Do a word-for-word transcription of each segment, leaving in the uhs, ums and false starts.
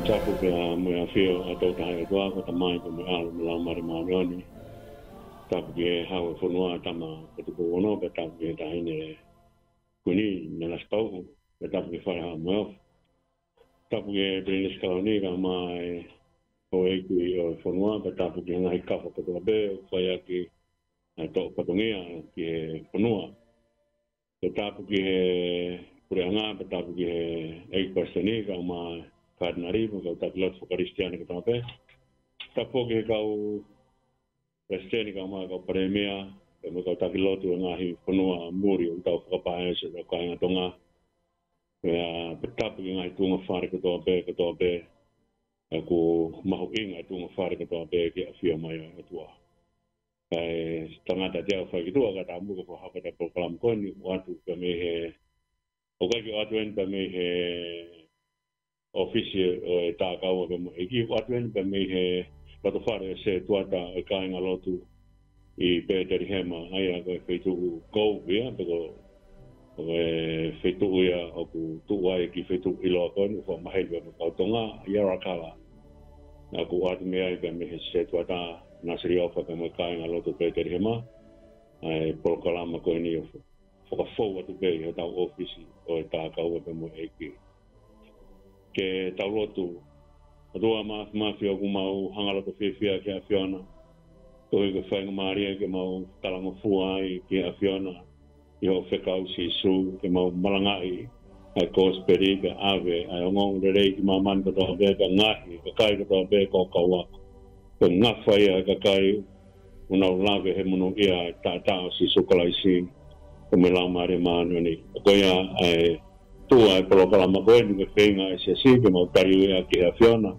Tapu pea mo e ʻafio ʻa e Tolu Tahaʻi ʻOtua, ko e Tamai, ko e ʻAlo, mo e Laumālie Māʻoniʻoni. Tapu ki he Hau ʻo e fonua, Tama Tupou Ono, pea tapu ki he Taʻahine Kuini Nanasipauʻu, pea tapu ki he Fale Haʻa Moheofo. Tapu ki he Pilinisi Kalauni, kae ʻumaʻā e houʻeiki ʻo e fonua, pea tapu ki he ngaahi kafa kotoa pē ʻoku fai ʻaki ʻa e toʻo fatongia ki he fonua. Pea tapu ki he puleʻanga, pea tapu ki he ʻEiki Palesiteni, kae ʻumaʻā e Katinali, mo e kau taki lotu fakakalisitiane kotoa pē. Tapu ki he kau Palesiteni, kae ʻumaʻā e kau Palēmia, pea mo e kau taki lotu ʻo e ngaahi fonua muli ʻoku tau fakapaʻanga ʻi hotau kāinga Tonga. Pea, pea tapu ki he ngaahi tuʻunga fale kotoa pē, kotoa pē, ʻoku mahuʻinga e tuʻunga fale kotoa pē ki he ʻafio mai ʻa e ʻOtua. Kae tangata te au fai ki tuʻa, ka ta muka ko hapa ta polokalama ko eni, ʻoatu pē mei he, ʻoku ʻikai ke ʻoatu eni pē mei he ʻōfisi ʻo e Tākaua pea mo e ʻEiki, ʻoatu eni pē mei he lotofale ʻo e setuata ʻo e kāinga lotu ʻi Petelihema, ʻa ia ko e feituʻu kou ia, pe ko ʻo e feituʻu ia ʻoku tuʻu ai e kiʻi feituʻu ʻiloa ko eni, ʻoku fakamaheli pē mo e kau Tonga, ʻi Arakala. Naʻa ku ʻoatu mei ai pē mei he setuata, Nāsili ʻOfa pea mo e kāinga lotu Petelihema, ʻa e polokalama ko eni ʻo fakafou atu pē ʻi hotau ʻōfisi ʻo e Tākaua pea mo e ʻEiki. Ke tau lotu. ʻOtua Māfimafi, ʻoku mau hanga loto fiefia ki he ʻAfiona. Koeʻuhi ko e faingamālie ke mau talangofua ai ki he ʻAfiona ʻi hoʻo fekau Sīsū, ke mau malangaʻi ʻa e kosipeli, ke ʻave ʻa e ongoongolelei ki māmani kotoa pē, ke ngaohi e kakai kotoa pē ko e kau ako. Ke ngafa ia ʻa e kakai ʻoku nau lave he monūʻia ʻa e taʻataʻa ʻo Sīsū Kalaisi, pea mo e Laumālie Māʻoniʻoni. Ko ia ʻa e tuʻu ʻa e polokalama ko eni, ko e feinga ʻa e Siasi ke mau tali ia ki he ʻAfiona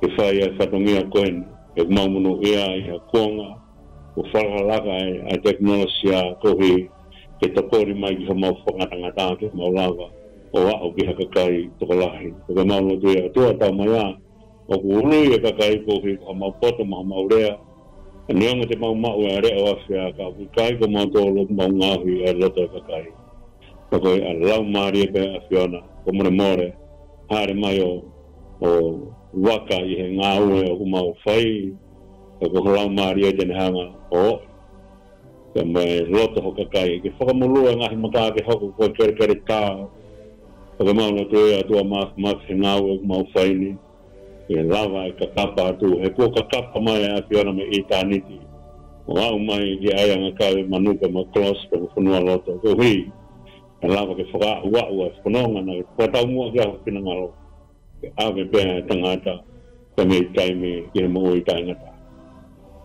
ke fai ʻa e fatongia ko eni. ʻOku mau monūʻia ʻi ha kuonga ʻoku fakalakalaka ai ʻa e tekinolosia koeʻuhi ke tokoni mai ki homau fakangatangata ke mau lava ʻo aʻu ki ha kakai tokolahi. Ko e mau lotu ia, ʻOtua, tau mai ā, ʻoku ului e kakai koeʻuhi ko homau poto mo homau lea. Neongo te mau maʻu e leʻo afe, ka ʻoku ʻikai ko mautolu ʻoku mau ngaohi e loto e kakai. Ka ko e Laumālie pē ʻa e ʻAfiona, ko e molemole, hāʻele mai ʻo, ʻo vaka ʻi he ngāue ʻoku mau fai, ka ko ho Laumālie te ne hanga ʻo, pea mo e loto ho kakai, ke fakamolū e ngaahi maka ke hoko ko e kelekele tā. Ka ko e mau lotu ia, ʻOtua Māfimafi, he ngāue ʻoku mau fai ni, ke lava e kakapa atu, he kuo kakapa mai ʻa e ʻAfiona mei ʻitāniti ʻo aʻu mai ki he ʻaiʻanga kau e manuka mo e kolosi pea mo e fonualoto. Koeʻuhi ke lava ke fakaaʻuaʻu ʻa e fononga naʻe fakataumuʻa ki ai ho finangalo, ke ʻave pē ʻa e tangata pē mei taimi ki he moʻui taʻengata.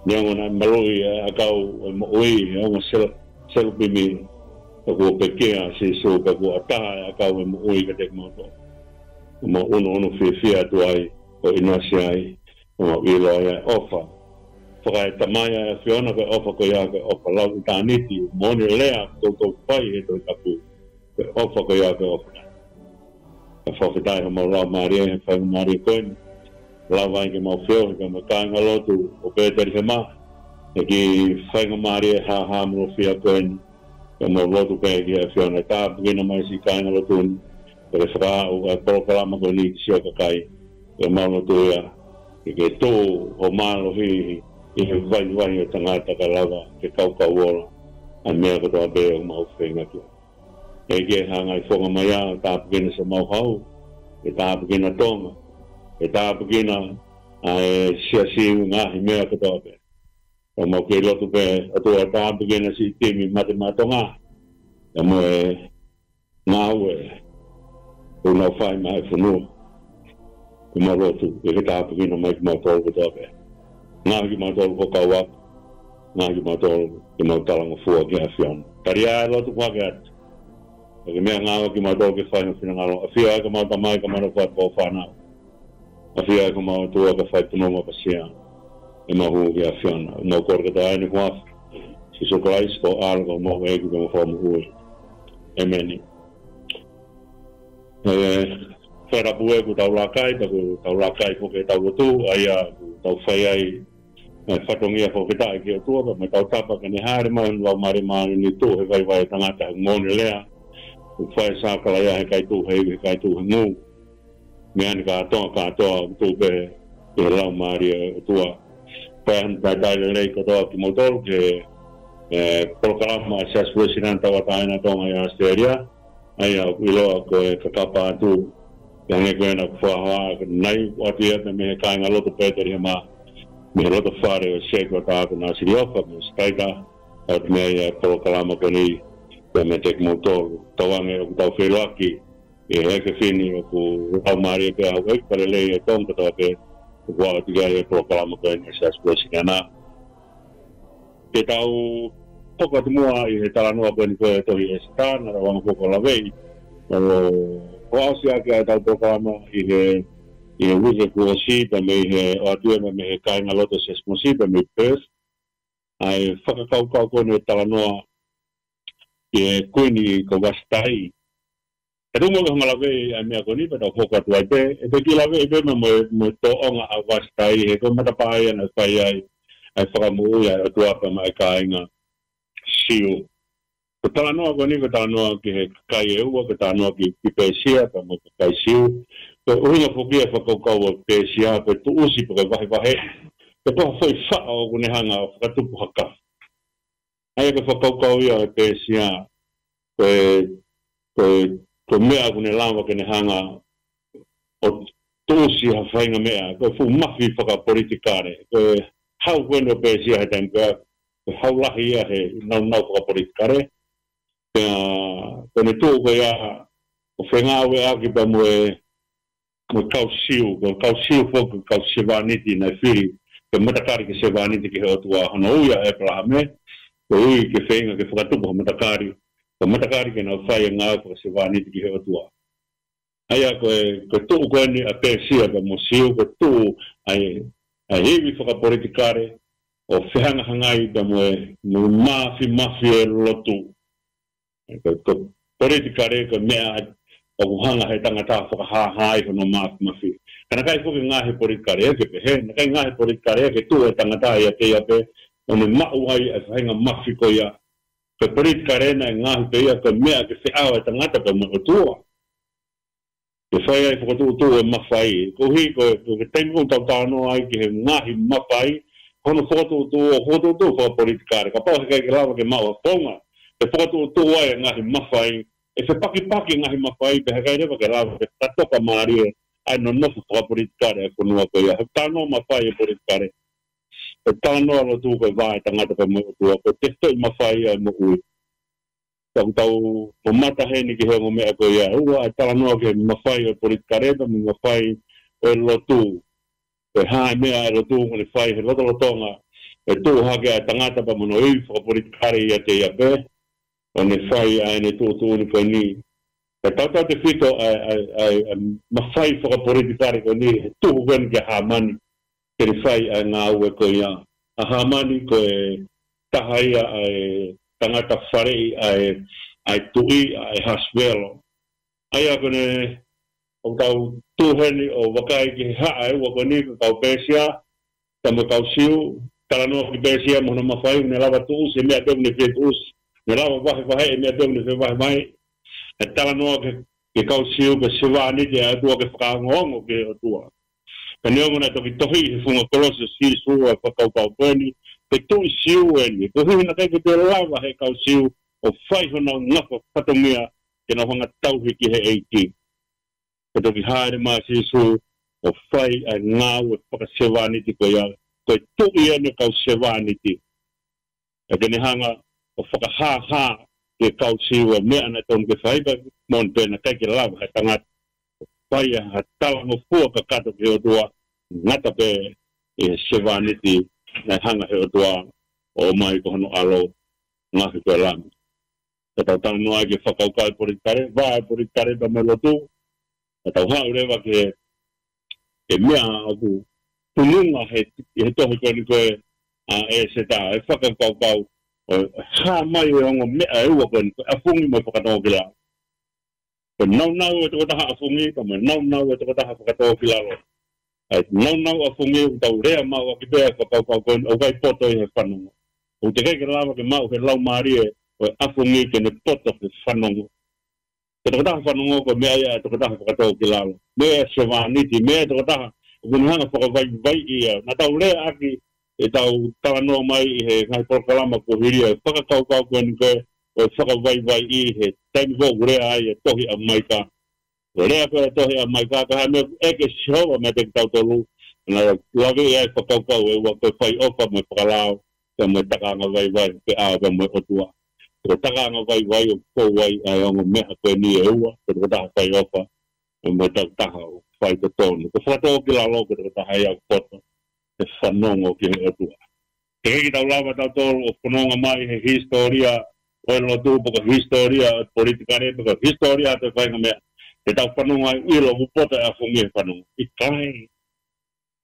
Neongo naʻe maluʻi ʻa e ʻakau ʻo e moʻui he ongo sel-, selupimi, ka kuo pekia ʻa Sīsū, ka kuo ʻatā ʻa e ʻakau ʻo e moʻui kiate kimautolu. Mau ʻunuʻunu fiefia atu ai, ʻo ʻinasi ai, ʻo mau ʻilo ai ʻa e ʻofa fakaetamai ʻa e ʻAfiona, ko e ʻofa ko ia ko e ʻofa lau ʻitāniti, moʻoni lea toutou fai he Tohi Tapu, ko e ʻofa ko ia ko e ʻofa. Ka fakafetaʻi homau laumālie he faingamālie ko eni, lava ai ke mau feohi pea mo e kāingalotu ʻo Petelihema, he kiʻi faingamālie hāhāmolofia ko eni, ke mau lotu pē ki he ʻAfiona. Tāpuekina mai siʻi kāingalotu ni, ke fakaaʻu ʻa e polokalama ko eni ki siʻo kakai, ke mau lotu ia, ke ke tō ho mālohi ʻi he vaivai ʻo e tangata ka lava ke kaukau ola ʻa e meʻa kotoa pē ʻoku mau feinga ki ai. ʻEiki, hanga ʻi he fofonga mai ā, tāpuekina siʻomau hau, ke tāpuekina Tonga, ke tāpuekina ʻa e siasi, ngaahi meʻa kotoa pē. Ka mau kei lotu pē, ʻOtua, tāpuekina siʻi timi Mate Maʻa Tonga, pea mo e ngāue ʻoku nau fai maʻa e fonua. Ke mau lotu ke ke tāpuekina mai kimautolu kotoa pē. Ngaohi kimautolu ko e kau ako, ngaohi kimautolu ke mau talangofua ki he ʻAfiona. Tali ā e lotu kuo hake atu, ke meʻangāueʻaki kimautolu ke fai ho finangalo. ʻAfio ā ki homau tamai, ka mau fai ko e fānau. ʻAfio ā ki homau ʻOtua, ka fai punonga pasia ʻemau hū ki he ʻAfiona. Mau kole kotoa eni he huafa ʻo Sīsū Kalaisi, ko ho ʻAlo, ko homau ʻEiki pea mo e Fakamoʻui. ʻĒmeni. ʻE, fai rapu ē, kuo tau laka ai, pea kuo tau laka ai foki ʻetau lotu, ʻa ia kuo tau fai ai ʻa e fatongia fakafetaʻi ki he ʻOtua, pea mo ʻetau tapa ke ne hāʻele mai hono Laumālie Māʻoniʻoni, tuʻu he vaivai ʻo e tangata he moʻoni lea, ʻo fai e sākalaia he kai tuʻu he ivi, he kai tuʻu he ngū. meʻa ni kātoa, kātoa ʻoku tuʻu pē ʻi he Laumālie ʻo e ʻOtua. Pea ʻoku talitali lelei kotoa kimoutolu ki he, ē, polokalama ʻa e Siasi Uēsiliana Tauʻatāina ʻo Tonga ʻi ʻAositelēlia. ʻA ia ʻoku ʻiloa ko e kakapa atu, ʻi he ʻaho ko ena ʻoku fakahoa, ʻoku nau ʻoatu ia mei he kāingalotu Petelihema, mei he loto fale ʻo Sētuata ʻAkonasiliʻofa mo Sitaita, ʻoatu mei ai e polokalama ko eni, pea meiate kimoutolu. Tauange ʻoku tau feʻiloaki ʻi he efiafi ni ʻoku laumālie pē ʻa e ʻEiki, pea lelei e Tonga kotoa pē ʻoku ʻoatu ki ai e polokalama ko eni ʻa e Siasi Uēsiliana. Te tau hoko atu muʻa ʻi he talanoa ko eni ko e tohi ʻEseta, naʻa tau hanga foki ʻo laveʻi. ʻO, ʻo ʻosi ʻaki ʻetau polokalama ʻi he, ʻi he uike kuo ʻosi, pea mei he ʻoatu ia mei he kāingalotu Siasi Mosi, pea mei Perth. ʻA e fakakaukau ko eni ʻo e talanoa ki he Kuini ko Vasitai. He tuʻu muʻa ke hanga laveʻi ʻa e meʻa ko eni pea tau hoko atu ai pē. ʻE te kiʻi laveʻi pē mo, mo, mo e tōʻonga ʻa Vasitai, he ko e matapā ia naʻe fai ai ʻa e fakamoʻui ʻa e ʻOtua pea maʻa e kāinga Siu. Ko e talanoa ko eni, ko e talanoa ki he kakai ʻe ua, ko e talanoa ki, ki Pēsia pea mo e kakai Siu. Ko e ʻuhinga foki ia e fakakaukau ʻo Pēsia, ko e tuʻusi pe ko e vahevahe, pe ko ha foʻi faʻo ʻoku ne hanga ʻo fakatupu ha kafu. ʻA ia ko e fakakaukau ia ʻo Pēsia, ko e, ko e, ko e meʻa ʻoku ne lava ke ne hanga ʻo tuʻusi ha faʻahinga meʻa, ko e fuʻu mafi fakapolitikale, ko e hau ko eni ʻo Pēsia he taimi ko ia, ko e hau lahi ia he nāunau fakapolitikale. Pea, ko ʻene tuʻu ko ia, ʻo fengāueʻaki pea mo e, mo e kau Siu, ko e kau Siu foki, ko e kau sevāniti naʻe fili, ko e matakali ki he sevāniti ki he ʻOtua, hono ui ʻa ʻĒpalahame, ko e ui ke feinga ke fakatupu ha matakali, ko e matakali ke nau fai e ngāue fakasevāniti ki he ʻOtua. ʻA ia ko e, ko e tuʻu ko eni ʻa Pēsia pea mo Siu, ko e tuʻu ʻa e, ʻa e ivi fakapolitikale, ʻo fehangahangai pea mo e, mo e mafimafi ʻo e lotu. Ko, ko e politikale ko e meʻa ʻoku hanga he tangata ʻo fakahāhā ai hono mafimafi. Ka naʻe ʻikai foki ngaahi politikale ia ke pehē, naʻe ʻikai ngaahi politikale ia ke tuʻu e tangata ia ke ia pē, ʻo ne maʻu ai e faʻahinga mafi ko ia. Ko e politikale naʻe ngaohi pē ia ko e meʻa ke feʻao e tangata pea mo e ʻOtua. Ke fai ai e fakatuʻutuʻu e mafai. Koeʻuhi ko e, ko e taimi ʻoku tau talanoa ai ki he ngaahi mafai, ko hono fakatuʻutuʻu, ʻo fakatuʻutuʻu fakapolitikale. Kapau he ʻikai ke lava ke maʻu ha founga ke fakatuʻutuʻu ai e ngaahi mafai, ʻe fepakipaki e ngaahi mafai, pea he ʻikai leva ke lava ke fakatoka mālie ʻa e nonofo fakapolitikale ʻa e fonua ko ia. He talanoa mafai e politikale. He talanoa lotu ko e vā e tangata pea mo e ʻOtua, ko e tefitoʻi mafai ʻa e moʻui. Tau, tau mamata heni ki he ongo meʻa ko ia. ʻOua ʻe talanoa ki he mafai ʻo e politikale pea mo e mafai ʻo e lotu. Ko e hā e meʻa ʻa e lotu ʻoku ne fai he lotolotonga ʻo e tuʻu hake ʻa e tangata pea mo hono ivi fakapolitikale ʻiate ia pē, ʻo ne fai ʻa ʻene tuʻutuʻuni ko eni. Ka tautautefito ʻa e, ʻa e, ʻa e, ʻa e mafai fakapolitikale ko eni, he tuhu ko eni kia Hāmani ke ne fai ʻa e ngāue ko ia. ʻA Hāmani ko e taha ia ʻa e tangata faleʻi ʻa e, ʻa e tuʻi, ʻa ʻAhasivelo. ʻA ia ko ʻene, ʻoku tau tuʻu heni ʻo vakai ki he haʻa ʻe ua ko eni, ko e kau Pēsia pea mo e kau Siu. Talanoa ki Pēsia mo hono mafai, ʻoku ne lava tuʻusi e meʻa pē ʻoku ne fie tuʻusi. Ne lava vahevahe e meʻa pē ʻoku ne fie vahevahe. ʻE talanoa ki he, ki he kau Siu, ki he sevāniti ʻa e ʻOtua, ki he fakaongoongo ki he ʻOtua. Ka neongo naʻe toki tohi he funga kolosi ʻo Sīsū ʻa e fakakaukau ko eni, ko e tuʻi Siu eni. Koeʻuhi naʻe ʻikai ke toe lava he kau Siu ʻo fai honau ngafa fatongia ke nau hanga ʻo tauhi ki he ʻEiki. Ka toki hāʻele mai ʻa Sīsū ʻo fai ʻa e ngāue fakasevāniti ko ia, ko e tuʻi eni ʻo e kau sevāniti. ʻE ke ne hanga ʻo fakahāhā ki he kau Siu e meʻa naʻe tonu ke fai, pea mo ʻene pehē naʻe ʻikai ke lava he tangata ʻo fai ha talangofua kakato ki he ʻOtua, ngata pē ʻi he sevāniti naʻe hanga he ʻOtua ʻo ʻomai ko hono ʻAlo, ngaohi ko e Lami. Ka tau talanoa ai ki he fakakaukau politikale, vā e politikale pea mo e lotu, ka tau haʻu leva ki he, ki he meʻa ʻoku tuʻunga he, he tohi ko eni ko e, ʻa ʻEseta, e fakakaukau ʻo e hā mai e ongo meʻa ʻe ua ko eni, ko e ʻafungi mo e fakatōkilalo. Ko e naunau e tokotaha ʻafungi, pea mo e naunau e tokotaha fakatōkilalo. ʻA e naunau ʻafungi ʻoku tau lea maʻu ʻaki pē ʻa e fakakaukau ko eni, ʻoku ʻikai poto ʻi he fanongo. ʻOku teʻeki ke lava ke maʻu he laumālie ʻo e ʻafungi ke ne poto he fanongo. Ko e tokotaha fanongo ko e meʻa ia ʻa e tokotaha fakatōkilalo. Meʻa ia ʻa e sevāniti, meʻa ia ʻa e tokotaha ʻoku ne hanga ʻo fakavaivaiʻi ia. Naʻa tau leaʻaki ʻetau talanoa mai ʻi he ngaahi polokalama kuo hili ʻa e fakakaukau ko eni ko ē ʻo e fakavaivaiʻi he taimi ko ē ʻoku lea ai e tohi ʻa Maika. Ko e lea ko ē e tohi ʻa Maika, ko e hā e meʻa ʻoku ʻeke ʻe Sihova meiate kitautolu, naʻa lave ai e fakakaukau ʻe ua, ko e fai ʻofa mo e fakalao, pea mo e takaanga vaivai, pea pea mo e ʻOtua. Ko e takaanga vaivai ʻoku fou ai ʻa e ongo meʻa ko eni ʻe ua, ko e tokotaha fai ʻofa, pea mo e tokotaha ʻoku fai totonu. Ko e fakatōkilalo, ko e tokotaha ia ʻoku poto, ʻe fanongo ki he ʻOtua. Teʻeki ke tau lava tautolu ʻo fononga mai he hisitōlia ʻo e lotu, pe ko e hisitōlia ʻo e politikale, pe ko e hisitōlia ʻo e faʻahinga meʻa, ke tau fanongo ai ʻilo ʻoku poto e ʻafungi he fanongo. ʻIkai.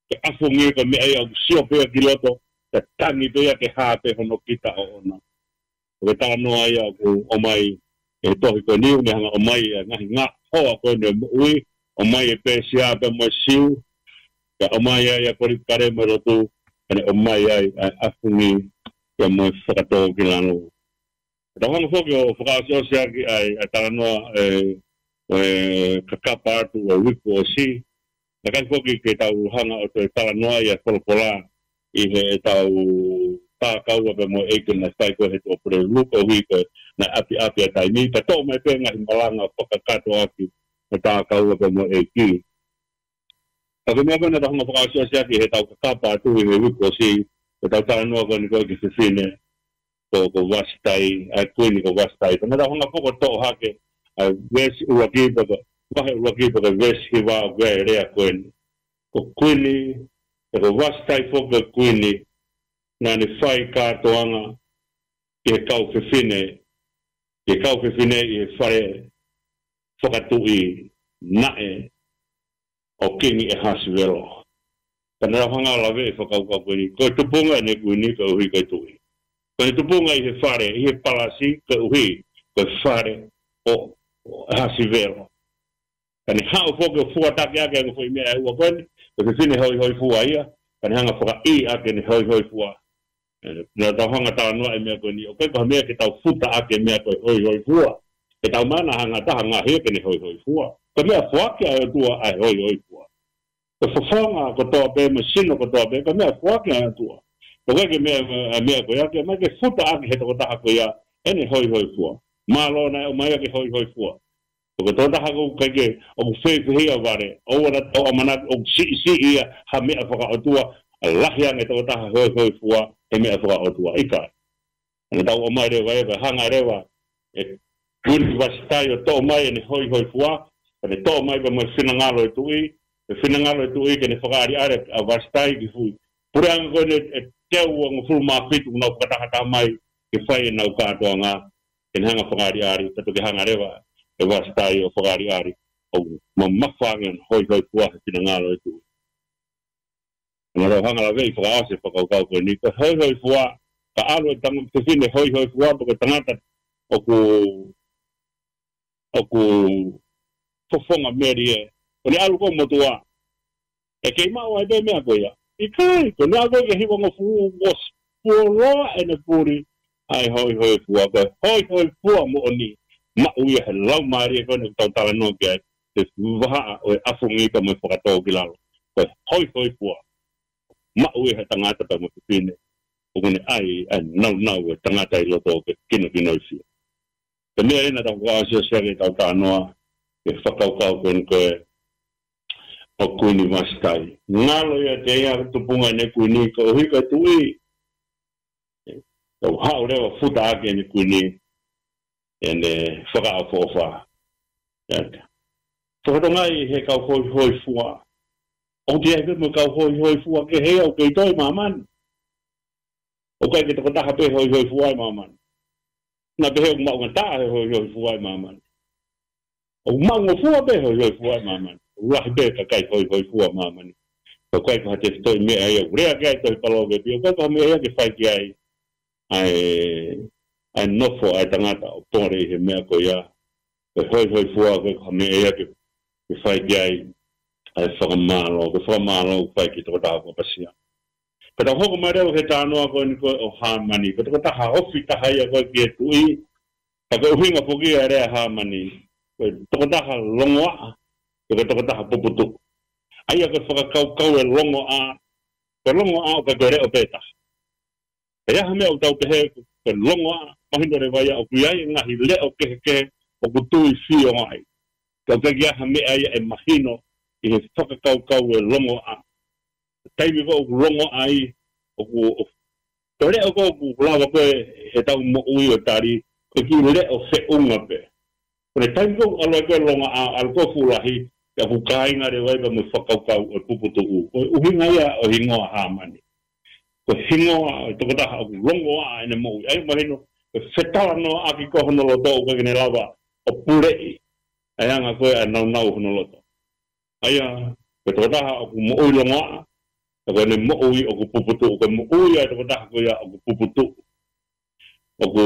Ko e ʻafungi ko e meʻa ia ʻoku sio pē ia ki loto, pea tangi pē ia ke hā pē hono kita ʻoʻona. Ko e talanoa ia ʻoku ʻomai ʻe he tohi ko eni, ʻoku ne hanga ʻo ʻomai e ngaahi ngaohi hoa ko eni ʻo e moʻui, ʻomai e Pēsia pea mo e Siu, pea ʻomai ai ʻa e politikale mo e lotu, pea ne ʻomai ai ʻa e ʻafungi pea mo e fakatōkilalo. Tau hanga foki ʻo fakaʻosiʻosiʻaki ʻa e, ʻa e talanoa ʻe, ʻe kakapa atu ʻo e uike kuo ʻosi. Naʻe ʻikai foki ke tau hanga ʻo toe talanoa ʻi he folofola ʻi heʻetau tākaua pea mo e ʻEiki naʻe fai ko ē he tuʻapulelulu, koeʻuhi ko e naʻe ʻapiʻapi ʻa e taimi, pea toʻo mai pē ngaahi malanga fakakakato ʻaki e tākaua pea mo e ʻEiki. Ka ko e meʻa ko ē naʻa tau hanga ʻo fakaʻosiʻosiʻaki heʻetau kakapa atu ʻi he uike kuo ʻosi, ko ʻetau talanoa ko eni ko ē ki he fefine, ko, ko Vasitai, ʻa e kuini ko Vasitai. Pea naʻa tau hanga foki ʻo toʻo hake ʻa e veesi ʻuluaki pea ko e, vahe ʻuluaki pea ko e veesi hiva ʻoku ʻi ai e lea ko eni. Ko e kuini, pea ko Vasitai foki ko e kuini, naʻa ne fai kātoanga ki he kau fefine, ki he kau fefine ʻi he fale fakatuʻi naʻe ʻo Kingi ʻAhasivelo. Pea naʻa tau hanga ʻo lave e fakakaukau ko eni, ko e tupunga ʻene kuini koeʻuhi ko e tuʻi. Ko ʻene tupunga ʻi he fale, ʻi he palasi koeʻuhi ko e fale ʻo, ʻo ʻAhasivelo. Pea ne haʻu foki ʻo fuatakiʻaki ʻa e ngaahi foʻi meʻa ʻe ua ko eni, ko e fefine hoihoifua ia, pea ne hanga ʻo fakaʻī ʻaki ʻene hoihoifua. ʻE, naʻa tau hanga ʻo talanoa e meʻa ko eni, ʻoku ʻikai ko ha meʻa ke tau futa ʻaki e meʻa ko e hoihoifua. ʻE tau mana hanga ʻe ha taha ʻo ngaahi ke ne hoihoifua. Ko e meʻa foaki ʻa e ʻOtua ʻa e hoihoifua. Ko e fofonga kotoa pē, mo e sino kotoa pē, ko e meʻa foaki ʻa e ʻOtua. ʻOku ʻikai ke meʻa, ʻa e meʻa ko ia ke ʻomai ke futa ʻaki he tokotaha ko ia ʻene hoihoifua. Mālō naʻe ʻomai ʻaki e hoihoifua. Ko e tokotaha ʻoku ʻikai ke, ʻoku fefehia vale, ʻoua naʻa tau ʻamanaki ʻoku siʻisiʻi ia ha meʻa fakaʻotua, ʻa e lahi ange e tokotaha hoihoifua he meʻa fakaʻotua. ʻIkai. Naʻa tau ʻomai leva ia, pea hanga leva ʻe Kuini Vasitai ʻo toʻo mai ʻene hoihoifua, pea ne toʻo mai pea mo e finangalo e tuʻi, e finangalo e tuʻi ke ne fakaʻaliʻali ʻa Vasitai ki he fuʻu puleʻanga ko eni ʻe teau uangofulu mā fitu ʻoku nau fakatahataha mai ke fai ʻenau kātoanga, ke ne hanga ʻo fakaʻaliʻali, pea toki hanga leva ʻe Vasitai ʻo fakaʻaliʻali, ʻo mamafa ange hono hoihoifua he finangalo e tuʻi. Naʻa tau hanga ʻo lave ʻi he fakaʻosi e fakakaukau ko eni, ko e hoihoifua, ka ʻalu e tangata fefine hoihoifua, pe ko e tangata ʻoku, ʻoku fofonga melie, ʻo ne ʻalu ko e motuʻa, ʻe kei maʻu ai pē meʻa ko ia. ʻIkai, ko ʻene aʻu ko ē ki he hivangofulu, ʻosi fuoloa ʻene puli ʻa e hoihoifua, ko e hoihoifua moʻoni, maʻu ia he laumālie ko eni ʻoku tau talanoa ki ai, he vahaʻa ʻo e ʻafungi pea mo e fakatōkilalo. Ko e hoihoifua, maʻu ia he tangata pea mo e fefine, ʻoku ne ʻai ʻa e nāunau e tangata ʻi loto ke kinokinoifia. Ko e meʻa ia naʻa tau fakaʻosiʻosiʻaki ʻetau talanoa, e fakakaukau ko eni ko ē ʻo Kuini Vasitai. Ngalo ia ʻiate ia e tupunga ʻene kuini koeʻuhi ko e tuʻi. Tau haʻu leva ʻo futa ʻaki ʻene kuini, ʻene fakaʻofoʻofa. Ia. Fakatokangaʻi he kau hoihoifua. ʻOku ʻi ai pē mo e kau hoihoifua kehe ia ʻoku kei tō ʻi māmani. ʻOku ʻikai ke tokotaha pē hoihoifua ʻi māmani. Naʻa pehē ʻoku maʻuʻanga taha he hoihoifua ʻi māmani. ʻOku maʻungofua pē hoihoifua ʻi māmani. ʻOku lahi pē kakai hoihoifua ʻi māmani. ʻOku ʻikai ko ha tefitoʻi meʻa ia ʻoku lea ki ai e tohi Palōveepi. ʻOku ʻikai ko ha meʻa ia ke fai ki ai ʻa e, ʻa e nofo ʻa e tangata ʻo pole ʻi he meʻa ko ia. Ko e hoihoifua ʻoku ʻikai ko ha meʻa ia ke, ke fai ki ai ʻa e fakamālō, ko e fakamālō ʻoku fai ki he tokotaha ʻoku ʻapasia. Ka tau hoko mai leva ki he talanoa ko eni ko ē ʻo Hāmani, ko e tokotaha ofi taha ia ko ē ki he tuʻi, ka ko e ʻuhinga foki ia e lea Hāmani, ko e tokotaha longoaʻa, pe ko e tokotaha puputuʻu. ʻA ia ko e fakakaukau e longoaʻa, ko e longoaʻa ʻoku ʻikai ko e leʻo pē taha. Pea ʻi ai ha meʻa ʻoku tau pehē ko e longoaʻa, mahino leva ia ʻoku ʻi ai e ngaahi leʻo kehekehe ʻoku tui fio ai. Ka ʻoku ʻikai ha meʻa ia ʻe mahino ʻi he fakakaukau e longoaʻa. Taimi ko ē ʻoku longoaʻa ai, ʻoku, ʻo, ko e leʻo ko ē ʻoku lava ko ē ʻetau moʻui ʻo tali, ko e kiʻi leʻo feʻunga pē. Ko e taimi ko ē ʻoku ʻalu ai ko ē e longoaʻa, ʻalu ko ē fuʻu lahi, pea ʻoku kāinga leva ia mo e fakakaukau ʻo e puputuʻu. Ko e ʻuhinga ia ʻo e hingoa Hāmani. Ko e hingoa ʻo e tokotaha ʻoku longoaʻa ʻene moʻui. ʻA ia mahino, ko e fetalanoaʻaki ko ē hono loto ʻoku ʻikai ke ne lava ʻo puleʻi ʻa e anga ko ē ʻa e naunau hono loto. ʻA ia, ko e tokotaha ʻoku moʻui longoaʻa, ka ko ʻene moʻui ʻoku puputuʻu, ko e moʻui ʻa e tokotaha ko ia ʻoku puputuʻu. ʻOku,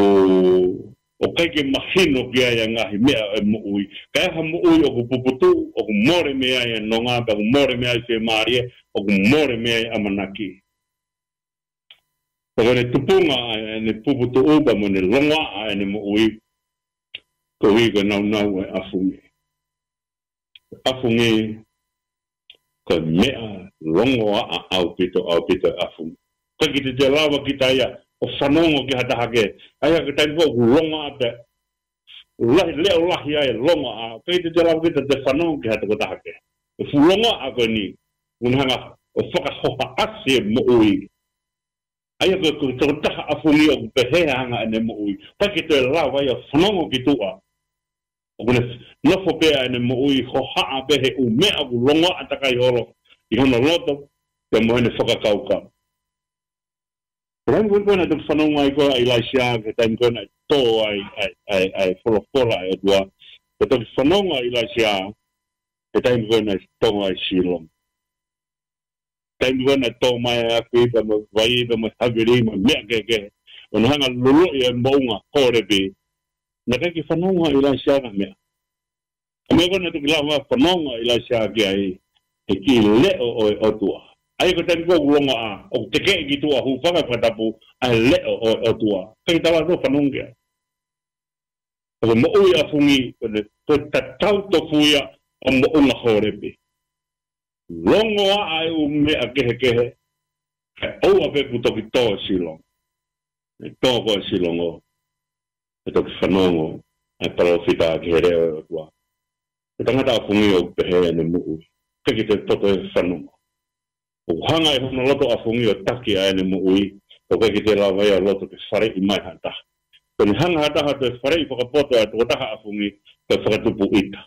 ʻoku ʻikai ke mahino ki ai e ngaahi meʻa ʻo e moʻui. Ka ʻi ai ha moʻui ʻoku puputuʻu, ʻoku mole mei ai e nonga, pea ʻoku mole mei ai e fiemālie, ʻoku mole mei ai e ʻamanaki. Pea ko ʻene tupunga ʻa ʻene puputuʻu pea mo ʻene longoaʻa ʻene moʻui, koeʻuhi ko e naunau ʻo e ʻafungi. ʻAfungi, ko e meʻa longoaʻa ʻaupito, ʻaupito e ʻafungi. ʻIkai ke te, te lava kita ia ʻo fanongo ki ha taha kehe. ʻA ia ko e taimi ko ē ʻoku longoaʻa pē, lahi, leʻo lahi ai e longoaʻa, ʻikai ke te, te lava kita ʻo fanongo ki ha tokotaha kehe. E fuʻu longoaʻa ko eni, ʻoku ne hanga ʻo fakahohaʻasi e moʻui. ʻA ia ko e, ko e tokotaha ʻafungi ʻoku pehē ʻa e anga ʻene moʻui. ʻIkai ke te lava ia ʻo fanongo ki tuʻa. ʻOku ne nofo pē ʻa ʻene moʻui hohaʻa pē he ʻū meʻa ʻoku longoaʻa takai holo ʻi hono loto, pea mo ʻene fakakaukau. Taimi ko ē naʻe toki fanongo ai ko ē ʻa ʻIlaisiā, ko e taimi ko ē naʻe tō ai, ʻa e, ʻa e, ʻa e folofola ʻa e ʻOtua. Naʻe toki fanongo ʻa ʻIlaisiā, ko e taimi ko ē naʻe tō ai Sīlonga. Taimi ko ē naʻe tō mai ʻa e ʻapi pea mo e vai pea mo e havili mo e meʻa kehekehe. ʻO ne hanga ʻo luluʻi e moʻunga Hōlepi. Naʻe ʻikai ke fanongo ʻa ʻIlaisiā ki ha meʻa. Ko e meʻa ko ē naʻe toki lava fanongo ʻa ʻIlaisiā ki ai, he kiʻi leʻo ʻo e ʻOtua. ʻA ia ko e taimi ko ē ʻoku longoaʻa, ʻoku tekeʻi ki tuʻa, hūfanga he fakatapu, ʻa e leʻo ʻo e ʻOtua. ʻIkai ke te lava ʻo fanongo ki ai. Ko e moʻui ʻafungi, ko e, ko e tatau tofu ia ʻo moʻunga Hōlepi. Longoaʻa e ʻū meʻa kehekehe, kae ʻoua pē kuo toki tō Sīlonga. Naʻe tō ko ē Sīlonga, naʻe toki fanongo ʻa e palōfita ki he leʻo ʻo e ʻOtua. Ko e tangata ʻafungi ʻoku pehē ʻene moʻui. ʻIkai ke te poto he fanongo. ʻOku hanga ʻe hono loto ʻafungi ʻo taki ʻa ʻene moʻui, ʻoku ʻikai ke te lava ia ʻo loto ke faleʻi mai ha taha. Ko ʻene hanga ha taha ʻo toe faleʻi fakapoto ʻa e tokotaha ʻafungi, ko e fakatupu ʻita.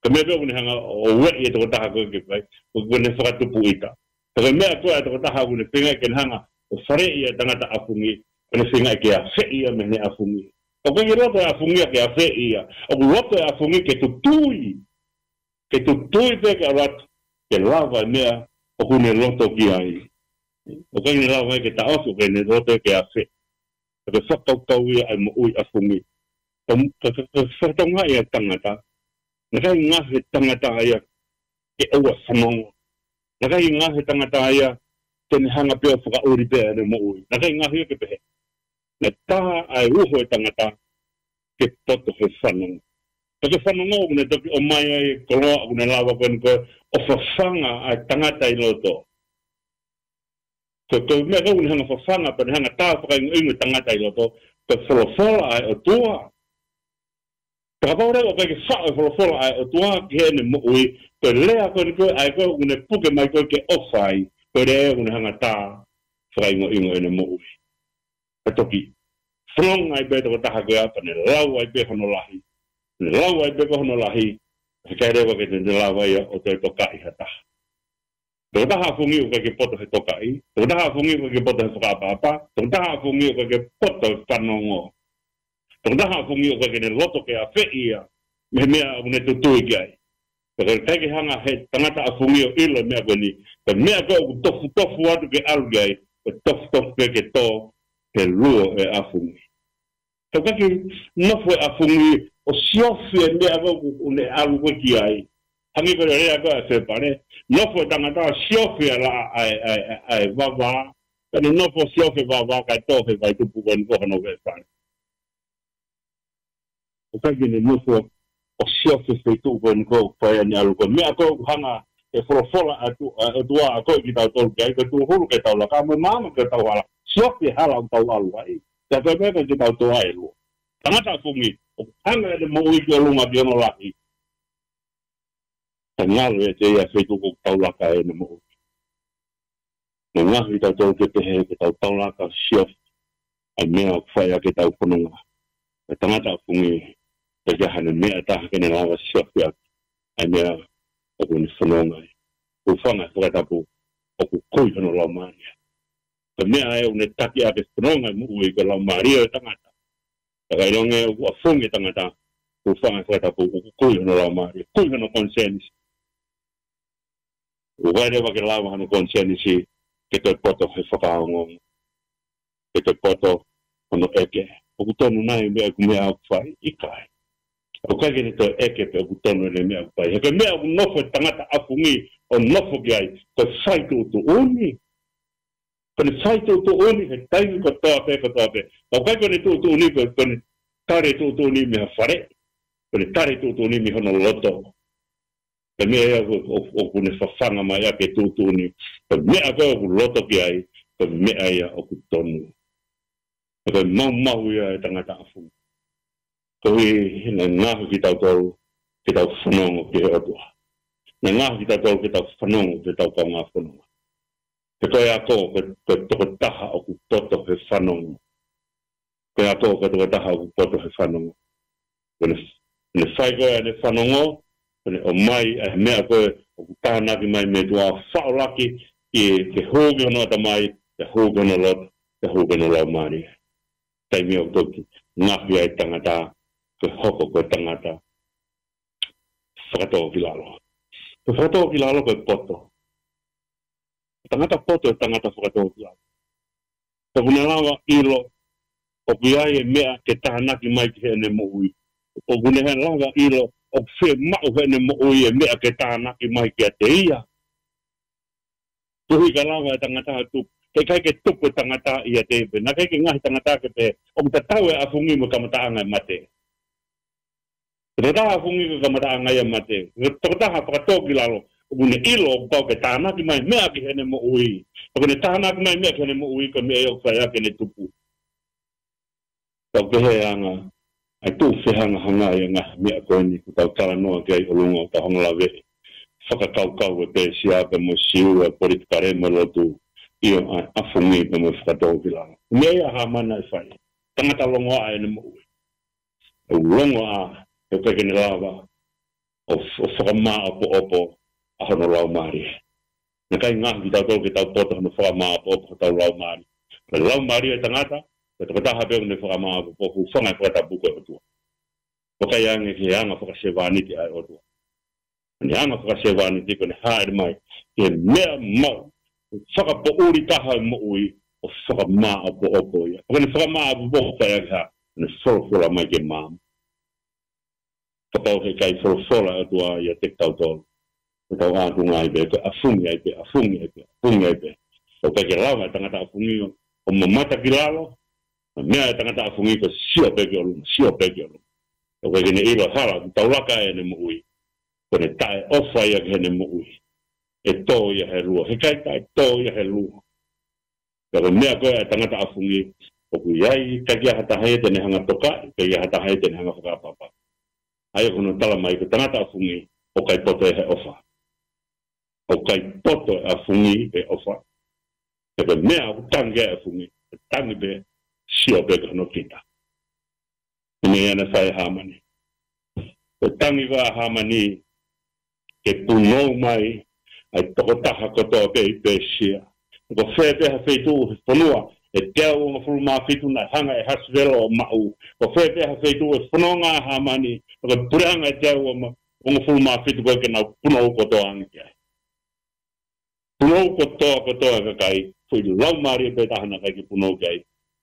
Ko e meʻa pē ʻoku ne hanga ʻo ueʻi e tokotaha ko ē ke fai, ko, ko ʻene fakatupu ʻita. Ka ko e meʻa ko ē ʻa e tokotaha ʻoku ne feingaʻi ke ne hanga ʻo faleʻi ʻa e tangata ʻafungi, ko ʻene feingaʻi ke afeʻi ia mei heʻene ʻafungi. ʻOku ʻikai ke loto e ʻafungi ia ke afeʻi ia. ʻOku loto e ʻafungi ke tutui. Ke tutui pē ke ʻalu atu, ke lava e meʻa ʻoku ne loto ki ai. ʻOku ʻikai ke ne lava ia ke taʻofi, ʻoku ʻikai ke ne loto ia ke afeʻi. Ka ko e fakakaukau ia ʻa e moʻui ʻafungi. Ka, ka, ka, ka fakatokangaʻi ʻa e tangata. Naʻe ʻikai ngaohi e tangata ia ke ʻoua ʻe fanongo. Naʻe ʻikai ngaohi e tangata ia ke ne hanga pē ʻo fakaʻuli pē ʻene moʻui. Naʻe ʻikai ngaohi ia ke pehē. Naʻe tā ʻa e uho e tangata ke poto he fanongo. Pea ko e fanongo ʻoku ne toki ʻomai ai e koloa ʻoku ne lava ko eni ko ē ʻo fafanga ʻa e tangata ʻi loto. Ko, ko e meʻa ko ē ʻoku ne hanga ʻo fafanga, pea ne hanga ʻo tā fakaingoingo e tangata ʻi loto, ko e folofola ʻa e ʻOtua. Pea kapau leva ʻoku ʻikai ke faʻo e folofola ʻa e ʻOtua ki heʻene moʻui, ko e lea ko eni ko ē, ʻa ē ko ē ʻoku ne puke mai ko ē ke ʻofa ai, ko e lea ia ʻoku ne hanga ʻo tā fakaingoingo ʻene moʻui. Pea toki fononga ai pē tokotaha ko ia, pea ne lau ai pē hono lahi. Ne lau ai pē ko hono lahi, he ʻikai leva ke te, te lava ia ʻo toe tokaʻi ha taha. Tokotaha ʻafungi ʻoku ʻikai ke poto he tokaʻi. Tokotaha ʻafungi ʻoku ʻikai ke poto he fakaʻapaʻapa. Tokotaha ʻafungi ʻoku ʻikai ke poto he fanongo. Tokotaha ʻafungi ʻoku ʻikai ke ne loto ke afeʻi ia mei he meʻa ʻoku ne tutui ki ai. Pea ʻikai ke hanga he tangata ʻafungi ʻo ʻilo e meʻa ko eni. Ko e meʻa ko ē ʻoku tofutofu atu ke ʻalu ki ai, ko e tofutofu pē ke tō he luo e ʻafungi. He ʻoku ʻikai ke nofo e ʻafungi ʻo siofi e meʻa ko ē ʻoku ne ʻalu ko ē ki ai. Hangē ko e lea ko ē ʻa e fepale. Nofo e tangata ʻo siofi ʻa e la-, ʻa e, ʻa e, ʻa e, ʻa e vavā. Ka ne nofo ʻo siofi e vavā kae tō he vai tupu ko eni ko hono fepale. ʻOku ʻikai ke ne nofo ʻo siofi e feituʻu ko eni ʻoku fai ai ʻene ʻalu. Ko e meʻa ko ē ʻoku hanga ʻe he folofola ʻa e ʻOtua ʻo akoʻi kitautolu ki ai, ko e tūhulu ke tau laka mo e maama ke tau hala. Siofi e hala ʻoku tau ʻalu ai. Pea ko e meʻa ke tau toe ʻai ʻe lua. Tangata ʻafungi, ʻoku hanga ʻene moʻui ki ʻolunga ki hono lahi. Ka ngalo ʻiate ia e feituʻu ʻoku tau laka ai ʻene moʻui. Mo e ngaohi kitautolu ke pehē ke tau tau laka ʻo siofi ʻa e meʻa ʻoku fai ʻaki ʻetau fononga. Ko e tangata ʻafungi, ʻikai ke ʻi ai haʻane meʻa ʻe taha ke ne lava ʻo siofi ʻaki ʻa e meʻa ʻoku ne fononga ai. Hūfanga he fakatapu, ʻoku kui hono laumālie. Ko e meʻa ia ʻoku ne taki ʻaki e fononga e moʻui, ko e laumālie ʻo e tangata. Ka ʻilonga ʻoku ʻafungi e tangata, hūfanga he fakatapu, ʻoku kui hono laumālie, kui hono konisēnisi. ʻOku ʻikai leva ke lava hono konisēnisi ke toe poto he fakaongoongo, ke toe poto hono ʻeke, ʻoku tonu nai e meʻa, ʻeku meʻa ʻoku fai? ʻIkai. ʻOku ʻikai ke ne toe ʻeke pe ʻoku tonu ʻene meʻa ʻoku fai. He ko e meʻa ʻoku nofo e tangata ʻafungi ʻo nofo ki ai, ko e fai tuʻutuʻuni. Ko ʻene fai tuʻutuʻuni he taimi kotoa pē, kotoa pē. Ka ʻoku ʻikai ko ʻene tuʻutuʻuni ko, ko ʻene tali e tuʻutuʻuni mei ha fale. Ko ʻene tali e tuʻutuʻuni mei hono loto. Ko e meʻa ia ʻoku, ʻoku, ʻoku ne fafanga mai ʻaki e tuʻutuʻuni. Ko e meʻa ko ē ʻoku loto ki ai, ko e meʻa ia ʻoku tonu. Ko e maumau ia e tangata ʻafungi. Koeʻuhi naʻe ngaohi kitautolu ke tau fanongo ki he ʻOtua. Naʻe ngaohi kitautolu ke tau fanongo ki heʻetau kaungā fononga. He ko e ako, ko e, ko e tokotaha ʻoku poto he fanongo. Ko e ako, ko e tokotaha ʻoku poto he fanongo. Ko ʻene, ʻene fai ko ē ʻene fanongo, ko ʻene ʻomai ʻa e meʻa ko ē ʻoku tānaki mai mei tuʻa, faʻo laki, ke, ke hū ki hono ʻatamai, ke hū ki hono loto, ke hū ki hono laumālie. Taimi ʻoku toki ngaohi ai e tangata, ke hoko ko e tangata fakatōkilalo. Ko e fakatōkilalo ko e poto. Tangata poto, tangata fakatōkilalo. Pea ʻoku ne lava ʻilo ʻoku ʻi ai e meʻa ke tānaki mai ki heʻene moʻui. ʻOku ne lava ʻilo ʻoku fiemaʻu heʻene moʻui e meʻa ke tānaki mai kiate ia. Koeʻuhi ka lava e tangata ʻo tupu, he ʻikai ke tupu e tangata ʻiate ia pē. Naʻe ʻikai ke ngaohi e tangata ke pehē ʻoku tatau e ʻafungi mo e kamataʻanga e mate. Ko e tokotaha ʻafungi ko e kamataʻanga ia e mate. Ko e tokotaha fakatōkilalo, ʻoku ne ʻilo ʻoku pau ke tānaki mai e meʻa ki heʻene moʻui. ʻOku ne tānaki mai e meʻa ki heʻene moʻui, ko e meʻa ia ʻoku fai ʻaki ʻene tupu. Tau pehē ange, ʻa e tuʻu fehangahangai e ngaahi meʻa ko eni ʻoku tau talanoa ki ai ʻolunga ʻo tau hanga ʻo laveʻi. Fakakaukau e Pēsia pea mo e Siu, ʻa e politikale mo e lotu, ʻio, ʻa e ʻafungi pea mo e fakatōkilalo. Meʻa ia ʻa Hāmani naʻe fai. Tangata longoaʻa ʻene moʻui. ʻOku longoaʻa, he ʻoku ʻikai ke ne lava ʻo, ʻo fakamāʻopoʻopo ʻa hono laumālie. Naʻe ʻikai ngaohi kitautolu ke tau poto hono fakamāʻopoʻopo hotau laumālie. Ko e laumālie e tangata, ko e tokotaha pē ʻoku ne fakamāʻopoʻopo, hūfanga he fakatapu ko e ʻOtua. ʻOku ʻikai ange ki he anga fakasevāniti ʻa e ʻOtua. Ko ʻene anga fakasevāniti ko ʻene hāʻele mai ki he meʻa maʻu, fakapoʻuli taha e moʻui, ʻo fakamāʻopoʻopo ia. Ko ʻene fakamāʻopoʻopo ko e hā? Ko ʻene folofola mai ke maama. Kapau he ʻikai folofola e ʻOtua ʻiate kitautolu, ko ʻetau ʻātunga ai pē, ko e ʻafungi ai pē, ʻafungi ai pē, ʻafungi ai pē. ʻOku ʻikai ke lava e tangata ʻafungi ʻo, ʻo mamata ki lalo, ko e meʻa e tangata ʻafungi ko e sio pē ki ʻolunga, sio pē ki ʻolunga. ʻOku ʻikai ke ne ʻilo e hala ʻoku tau laka ai ʻene moʻui. Ko ʻene taʻeʻofa ia ki heʻene moʻui, ʻe tō ia he lua. He ʻikai taʻetō ia he lua. Pea ko e meʻa ko ē ʻa e tangata ʻafungi, ʻoku ʻi ai, ʻikai ke ʻi ai ha taha ia te ne hanga ʻo tokaʻi, ʻikai ke ʻi ai ha taha ia te ne hanga ʻo fakaʻapaʻapa. ʻA ia ko hono tala mai, ko e tangata ʻafungi, ʻoku ʻikai poto ia he ʻofa. ʻOku ʻikai poto e ʻafungi he ʻofa. He ko e meʻa ʻoku tangi ki ai e ʻafungi, ʻe tangi pē, sio pē ki hono kita. Ko e meʻa ia naʻe fai ʻe Hāmani. Ko e tangi ko ē ʻa Hāmani ke punou mai ʻa e tokotaha kotoa pē ʻi Pēsia. Ko fē pē ha feituʻu he fonua ʻe teau uongofulu mā fitu naʻe hanga ʻe ʻAhasivelo ʻo maʻu. Ko fē pē ha feituʻu he fononga ʻa Hāmani, ko e puleʻanga ʻe teau uongofulu mā fitu ko ē ke nau punou kotoa ange ki ai. Punou kotoa, kotoa e kakai, foʻi laumālie pē taha naʻe ʻikai ke punou ki ai,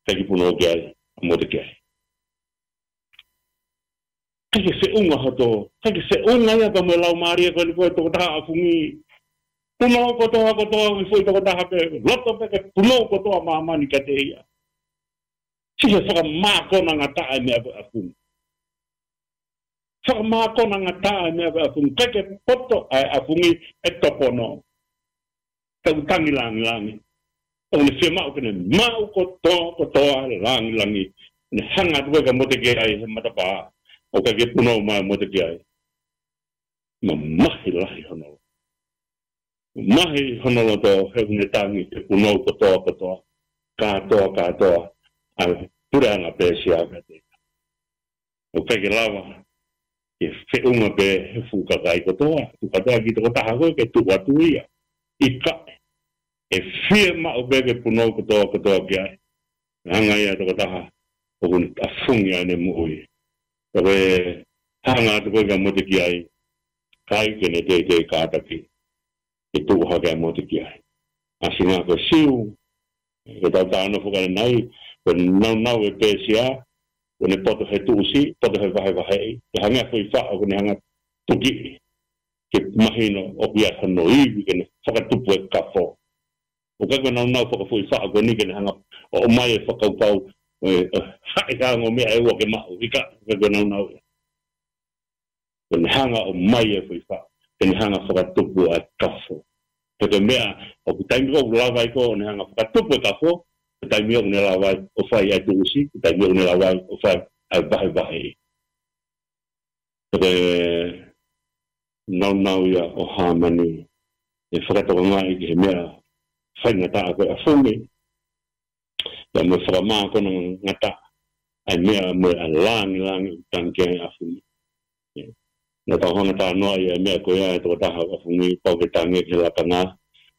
ʻikai ke punou ki ai ʻa Motekiai. ʻIkai ke feʻunga hoto, ʻikai ke feʻunga ia pea mo e laumālie ko eni ko e tokotaha ʻafungi. Punou kotoa, kotoa, foʻi tokotaha pē, loto pē ke punou kotoa māmani kiate ia. Siʻi he fakamākona ngataʻa e meʻa ko e ʻafungi. fakamākona ngataʻa e meʻa ko e ʻafungi, ʻikai ke poto ʻa e ʻafungi ʻe topono. Tau tangi langilangi. ʻOku ne fiemaʻu ke ne maʻu kotoa kotoa e langilangi. Ne hanga atu ko ē kia Motekiai he matapā. ʻOku ʻikai ke punou mai Motekiai. Mamahi lahi hono loto. Mamahi hono loto he ʻoku ne tangi ke punou kotoa kotoa. Kātoa kātoa ʻa e puleʻanga Pēsia kiate ia. ʻOku ʻikai ke lava ke feʻunga pē he fuʻu kakai kotoa, tuku atu ʻa e kiʻi tokotaha ko ē ke tuʻu atu ia. ʻIkai, ʻe fiemaʻu pē ke punou kotoa kotoa ki ai. Hanga ia ʻe he tokotaha ʻoku ne ʻafungi ʻene moʻui. Ka ko e hanga atu ko ē kia Motekiai, ʻikai ke ne teitei kātaki ke tuʻu hake ʻa Motekiai. ʻAsi ngā ko e Siu, ko ʻetau talanoa fakaʻanenai, ko e naunau ʻa Pēsia, ko ʻene poto he tuʻusi, poto he vahevaheʻi, ke hangē ha foʻi faʻo, ko ʻene hanga tuki ke mahino ʻoku ʻi ai hono ivi ke ne fakatupu e kafo. ʻOku ʻikai ko e naunau fakafoʻi faʻo ko eni ke ne hanga ʻo ʻomai e fakakaukau, ʻe, ʻe, haʻi ha ongo meʻa ʻe ua ke maʻu, ʻikai, ʻikai ko e naunau ia. Ko ʻene hanga ʻo ʻomai e foʻi faʻo, ke ne hanga fakatupu ʻa e kafo. He ko e meʻa, ʻoku taimi ko ē ʻoku lava ai ko ē ʻo ne hanga fakatupu e kafo, ko e taimi ʻoku ne lava ai ʻo fai ʻa e tuʻusi, ko e taimi ʻoku ne lava ai ʻo fai ʻa e vahevaheʻi. Ko e naunau ia ʻo Hāmani, ʻe fakatokangaʻi ki he meʻa faingataʻa ko e ʻafungi, pea mo e fakamākona ngataʻa ʻa e meʻa mo e langilangi ʻoku tangi ki ai e ʻafungi. Naʻa tau hanga talanoaʻi ʻa e meʻa ko ia ʻa e tokotaha ʻafungi, pau ke tangi ia ki he lakanga,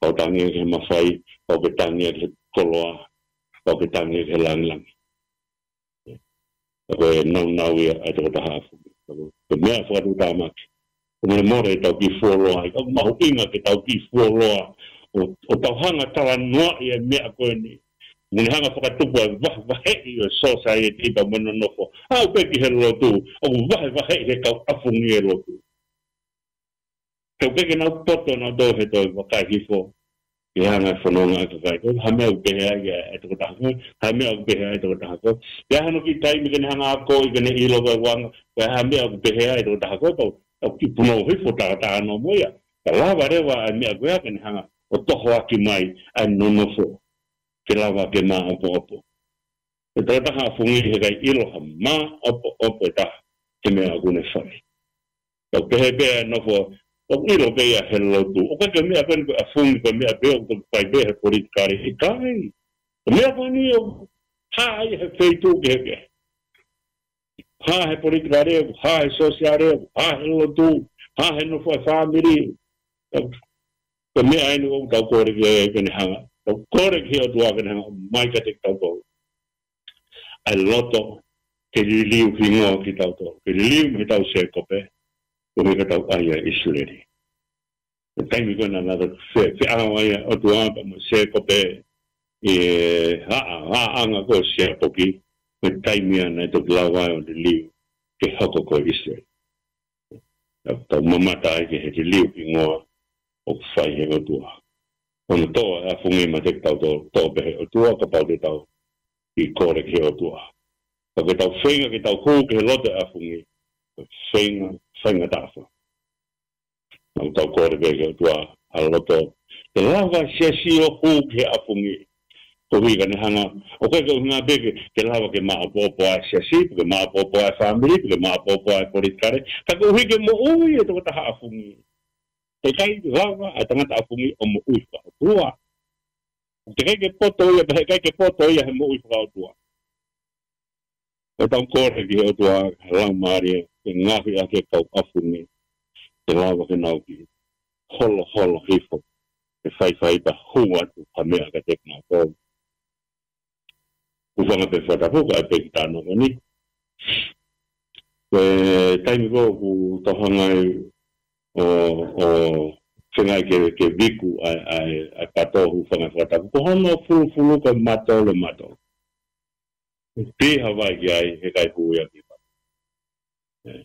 pau tangi ia ki he mafai, pau ke tangi ia ki he koloa, pau ke tangi ia ki he langilangi. Ka ko e naunau ia ʻa e tokotaha ʻafungi. Ka ko e meʻa fakatuʻutāmaki, ʻoku molemole ke tau kiʻi fuoloa, ʻoku mahuʻinga ke tau kiʻi fuoloa ʻo, ʻo tau hanga talanoaʻi e meʻa ko eni. ʻOku ne hanga fakatupu e vahevaheʻi ʻo e sōsaieti pea mo e nonofo. Aʻu pē ki he lotu, ʻoku vahevaheʻi he kau ʻafungi e lotu. He ʻoku ʻikai ke nau poto nautolu he toe vakai hifo ki he anga e fononga ʻa e kakai. Ko e hā e meʻa ʻoku pehē ai e tokotaha ko ē, hā e meʻa ʻoku pehē ai e tokotaha ko ē. Pea hano kiʻi taimi ke ne hanga ʻo akoʻi ke ne ʻilo ko e anga, ko e hā e meʻa ʻoku pehē ai e tokotaha ko ē, pea ʻoku kiʻi punou hifo, talatalanoa mo ia. Ka lava leva ʻa e meʻa ko ia ke ne hanga ʻo tohoaki mai ʻa e nonofo, ke lava ke maʻopoʻopo. ʻE tokotaha ʻafungi he ʻikai ʻilo ha maʻopoʻopo ʻe taha he meʻa ʻoku ne fai. Tau pehē pē ʻa e nofo, ʻoku ʻilo pē ia he lotu. ʻOku ʻikai ko e meʻa ko eni ko e ʻafungi, ko e meʻa pē ʻoku toki fai pē he politikale, ʻikai. Ko e meʻa ko eni ʻoku hā ia he feituʻu kehekehe. Hā he politikale, hā he sōsiale, hā he lotu, hā he nofo ʻa e fāmili. Ko e meʻa eni ʻoku tau kole ki ai ke ne hanga. Tau kole ki he ʻOtua ke ne hanga ʻo ʻomai kiate kitautolu ʻa e loto ke liliu hingoa kitautolu, ke liliu mei heʻetau Sēkope, koeʻuhi ka tau ʻai ʻa ʻIsileli. Ko e taimi ko ē naʻa nau fe-, feʻao ai ʻa e ʻOtua pea mo Sēkope ʻi he ʻa-, ʻaʻanga ko ē ʻo Siapoki, ko e taimi ia naʻe toki lava ai ʻo liliu ke hoko ko ʻIsileli. Naʻa tau mamata ai ki he liliu hingoa ʻoku fai he ʻOtua. Ko hono toʻo e ʻafungi meiate kitautolu, toʻo pē he ʻOtua kapau te tau kiʻi kole ki he ʻOtua. Ka ko ʻetau feinga ke tau hū ki he loto ʻafungi, ko e feinga, feinga tafa. Naʻa tau kole pē ki he ʻOtua ha loto ke lava e siasi ʻo hū ki he ʻafungi. Koeʻuhi ka ne hanga, ʻoku ʻikai ko e ʻuhinga pē ke, ke lava ke maʻopoʻopo ʻa e siasi, pe ke maʻopoʻopo ʻa e fāmili, pe ke maʻopoʻopo ʻa e politikale, ka koeʻuhi ke moʻui e tokotaha ʻafungi. He ʻikai lava ʻa e tangata ʻafungi ʻo moʻui fakaʻotua. He ʻikai ke poto ia, he ʻikai ke poto ia he moʻui fakaʻotua. ʻE tau kole ki he ʻOtua, he Laumālie, ke ngaohi ʻaki e kau ʻafungi, ke lava ke nau kiʻi holoholo hifo, ke faifai pea hū atu ha meʻa kiate kinautolu. Hūfanga pē he fakatapu kae pehē ki he talanoa ko eni. Ko e taimi ko ē ʻoku tau hanga ai ʻo, ʻo feinga ke, ke viku ʻa e, ʻa e, ʻa e pato, hūfanga he fakatapu. Ko hono fulufulu ko e matolo, matolo. Pē ha vai ki ai, he ʻikai hū ia ki ai. ʻE.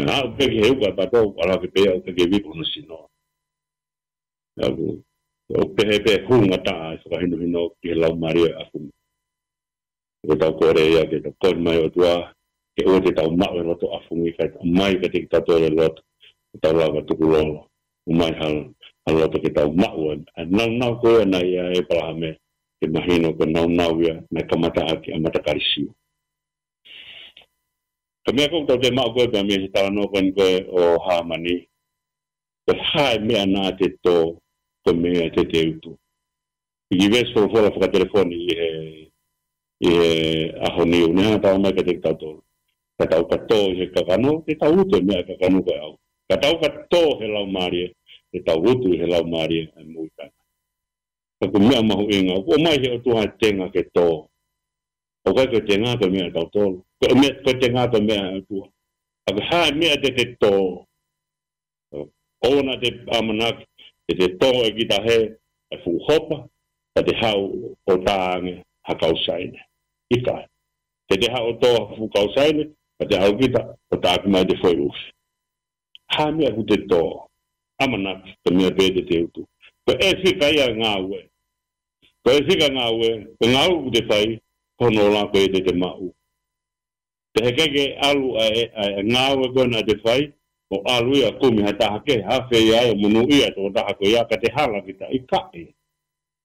ʻE, aʻu pē ki he uka ʻa e pato, ʻalu hake pē ia ʻo ke viku hono sino. ʻA ia ʻoku, ʻoku pehē pē hū ngataʻa e fakahinohino ki he Laumālie ʻa e ʻafungi. Ko ʻetau kole ia ke tau kole mai ʻOtua, ke ʻoua te tau maʻu e loto ʻafungi, kae ʻomai kiate kitautolu e loto ke tau lava tukulolo, ʻomai ha, ha loto ke tau maʻu ʻa e naunau ko ia naʻe ʻia ʻĒpalahame, ke mahino ko e naunau ia naʻe kamata ʻaki ʻa e matakali Siu. Ka ko e meʻa ʻoku tau toe maʻu ko ē pea mei he talanoa ko eni ko ē ʻo Hāmani, ko e hā e meʻa naʻa te tō, ko e meʻa te te utu. ʻI he veesi folofola fakatelefoni ʻi he, ʻi he ʻaho ni, ʻoku ne hanga ʻo talamai kiate kitautolu, ka tau ka tō ʻi he kakano, te tau utu e meʻa ʻa e kakano ko e ʻau. Ka tau ka tō he laumālie, te tau utu ʻi he laumālie ʻa e moʻui taʻengata. Ka ko e meʻa mahuʻinga, ʻoku ʻomai he ʻOtua e tenga ke tō. ʻOku ʻikai ko e tenga ko e meʻa ʻatautolu. Ko e meʻa, ko e tenga ko e meʻa ʻa e ʻOtua. Ka ko e hā e meʻa te te tō, ʻoua naʻa te ʻamanaki te te tō ʻe kita he, ʻa e fuʻu hopa, ka te haʻu ʻo tā ange ha kau Saine. ʻIkai. Te te haʻu ʻo tō ha fuʻu kau Saine, ka te haʻu kita ʻo tā ʻaki mai ʻete foʻi ʻufi. Hā e meʻa ʻoku te tō, ʻamanaki ko e meʻa pē te te utu. Ko e fika ia e ngāue. Ko e fika e ngāue, ko e ngāue ʻoku te fai, ko hono ola ko ia te te maʻu. Pea heʻikai ke ʻalu ʻa e, ʻa e ngāue ko ē naʻa te fai, ʻo ʻalu ia ʻo kumi ha taha kehe, afe ia ʻo monūʻia e tokotaha ko ia, ka te hala kita, ʻikai.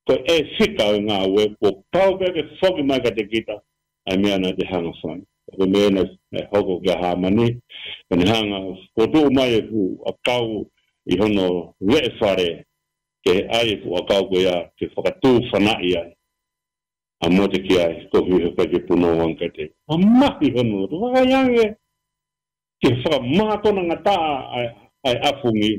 Ko e fika ʻo e ngāue, kuo pau pē ke foki mai kiate kita ʻa e meʻa naʻa te hanga ʻo fai. Ko e meʻa naʻe, naʻe hoko kia Hāmani, ʻo ne hanga ʻo fokotuʻu mai e fuʻu ʻakau ʻi hono veʻe fale, ke ʻai e fuʻu ʻakau ko ia ke fakatuʻu fanaʻi ai ʻa Motekiai, koeʻuhi he ʻikai ke punou ange kiate ia. Mamahi hono loto, vakai ange ki he fakamākona ngataʻa ʻa e, ʻa e ʻafungi.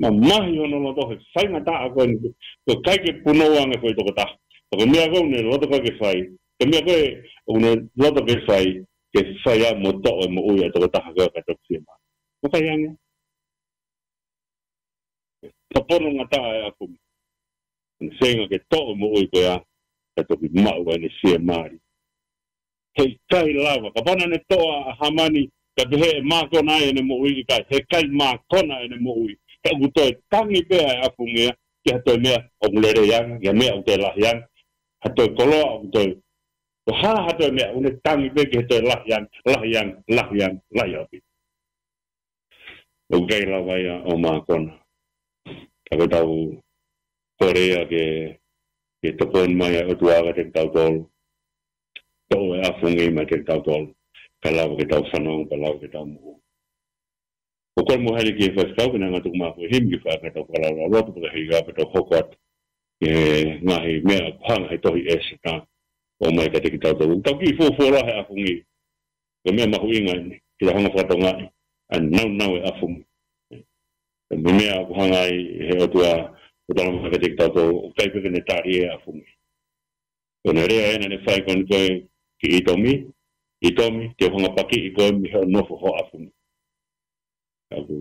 Mamahi hono loto he faingataʻa ko eni, ko e ʻikai ke punou ange foʻi tokotaha. Ka ko e meʻa ko ē ʻoku ne loto ko ē ke fai, ko e meʻa ko ē ʻoku ne loto ke fai, ke fai ʻa e moʻui, toʻo e moʻui ʻa e tokotaha ko ē ka toki fiemaʻu. Vakai ange. Tōpono ngataʻa e ʻafungi. Ne feinga ke toʻo e moʻui ko ia, ka toki maʻu ʻa ʻene fiemālie. Heʻikai lava, kapau naʻa ne toʻo ʻa Hāmani, ka pehē ʻe mākona ai ʻene moʻui, ʻikai, heʻikai mākona ʻene moʻui. He ʻoku toe tangi pē ʻa e ʻafungi ia ki ha toe meʻa ʻoku lelei ange, ki ha meʻa ʻoku toe lahi ange, ha toe koloa ʻoku toe, ko e hā ha toe meʻa, ʻoku ne tangi pē ki ha toe lahi ange, lahi ange, lahi ange, lahi ʻaupito. ʻOku ʻikai lava ia ʻo mākona. Ka ko ʻetau kole ia ke, ke tokoni mai ʻa e ʻOtua kiate kitautolu. Toʻo e ʻafungi mai kiate kitautolu. Ka lava ke tau fanongo, ka lava ke tau moʻui. ʻOku ou kole mo heli ki he faifekau, ke ne hanga ʻo tuku mai ha foʻi himi ke fai ʻetau fakalaulauloto, pea ka hili ʻa ia pea tau hoko atu ki he ngaahi meʻa ʻoku hanga he tohi ʻĒseta ʻo ʻomai kiate kitautolu. Tau kiʻi fuofua lave he ʻafungi. Ko e meʻa mahuʻinga eni, ke tau hanga ʻo fakatokangaʻi ʻa e naunau e ʻafungi. Ko e meʻa ʻoku hanga ai he ʻOtua ʻo talamai kiate kitautolu, ʻoku ʻikai pē ke ne tali e ʻafungi. Ko ʻene lea ena naʻa ne fai ko eni ko ē ki ʻItomi, ʻItomi, te u hanga ʻo pakiʻi koe mei hoʻo nofo ho ʻafungi. ʻA ia ko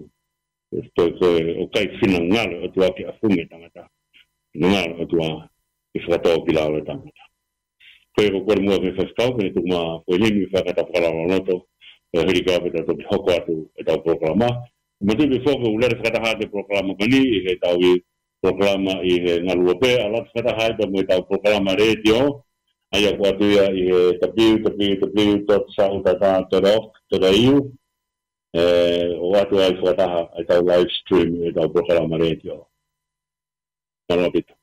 e, ko e, ko e, ʻoku ʻikai finangalo e ʻOtua ke ʻafungi e tangata. Finangalo e ʻOtua ke fakatōkilalo e tangata. Ko ia ʻoku ou kole muʻa ki he faifekau, ke ne tuku mai ha foʻi himi ke fai ʻetau fakalaulauloto, pea hili ki ai pea tau toki hoko atu ʻetau polokalama. Manatuʻi pē foki ʻoku lele fakataha atu e polokalama ko eni ʻi heʻetau polokalama ʻi he ngaluope, ʻalu atu fakataha ai pea mo ʻetau polokalama letiō, ʻa ia ʻoku ʻoatu ia ʻi he w w w dot sautata dot org dot a u, ʻe, ʻoku ʻoatu ai fakataha ʻetau live stream ʻetau polokalama letiō. Mālō ʻaupito.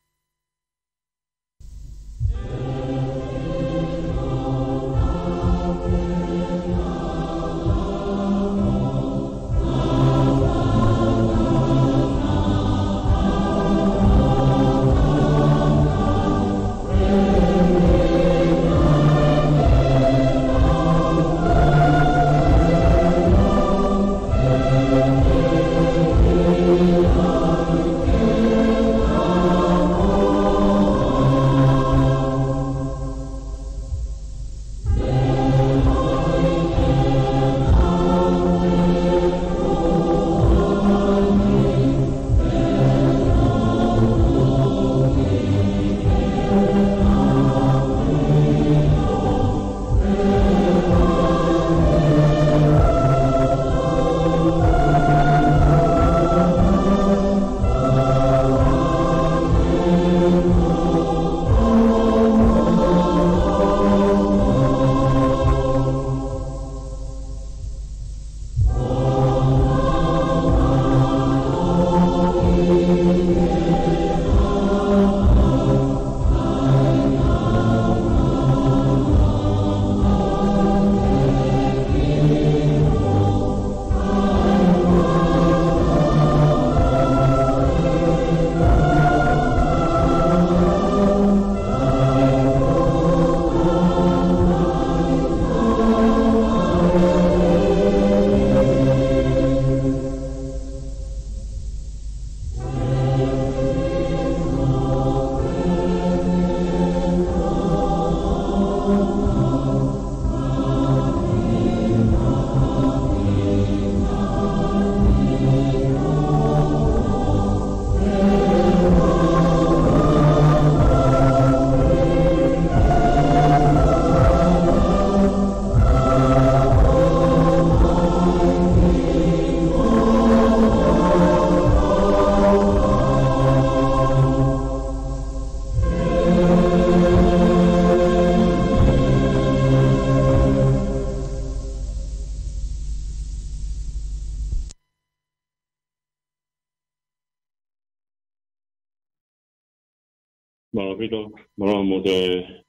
Mālō ʻaupito, mālō mo e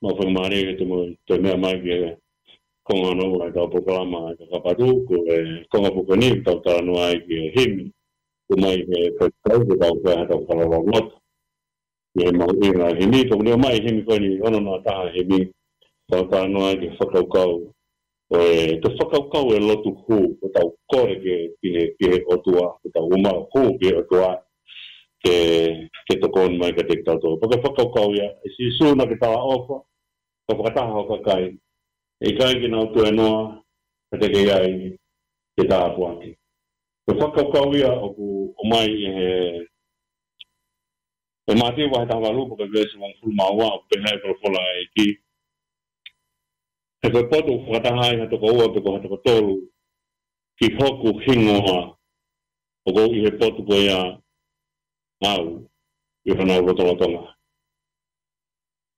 maʻu faingamālie ke te mo toe meʻa mai ki he konga hono ua ʻetau polokalama ʻa e Kakapa Atu, ko e konga pē ko eni ʻoku tau talanoa ai ki he himi, ʻoku ʻomai he faifekau, ko ʻetau fai haʻatau fakaloloto. ʻI he mahuʻinga himi, ko ʻeni ʻomai himi ko eni ono noa taha himi, tau talanoa ai ki he fakakaukau ʻo e, te fakakaukau e lotu hū, ko ʻetau kole ki he, ki he, ki he ʻOtua, ko ʻetau uma hū ki he ʻOtua, ke, ke tokoni mai kiate kitautolu. Pea ko e fakakaukau ia, ʻe Sīsū naʻa ke talaʻofa, ka fakataha ho kakai, ʻe ʻikai ke nau tuēnoa, ka te ke ʻi ai, ke tāpuaki. Ko e fakakaukau ia ʻoku ʻomai ʻe he, ʻe Mātiu vahe taha valu pea ko e veesi hongofulu mā ua, ʻoku pehē ʻe he folofola ʻa e ʻEiki. He ko e potu ʻoku fakataha ai ha toko ua pe ko ha toko tolu ki hoku hingoa, ʻoku ou ʻi he potu ko ia au ʻi honau lotolotonga.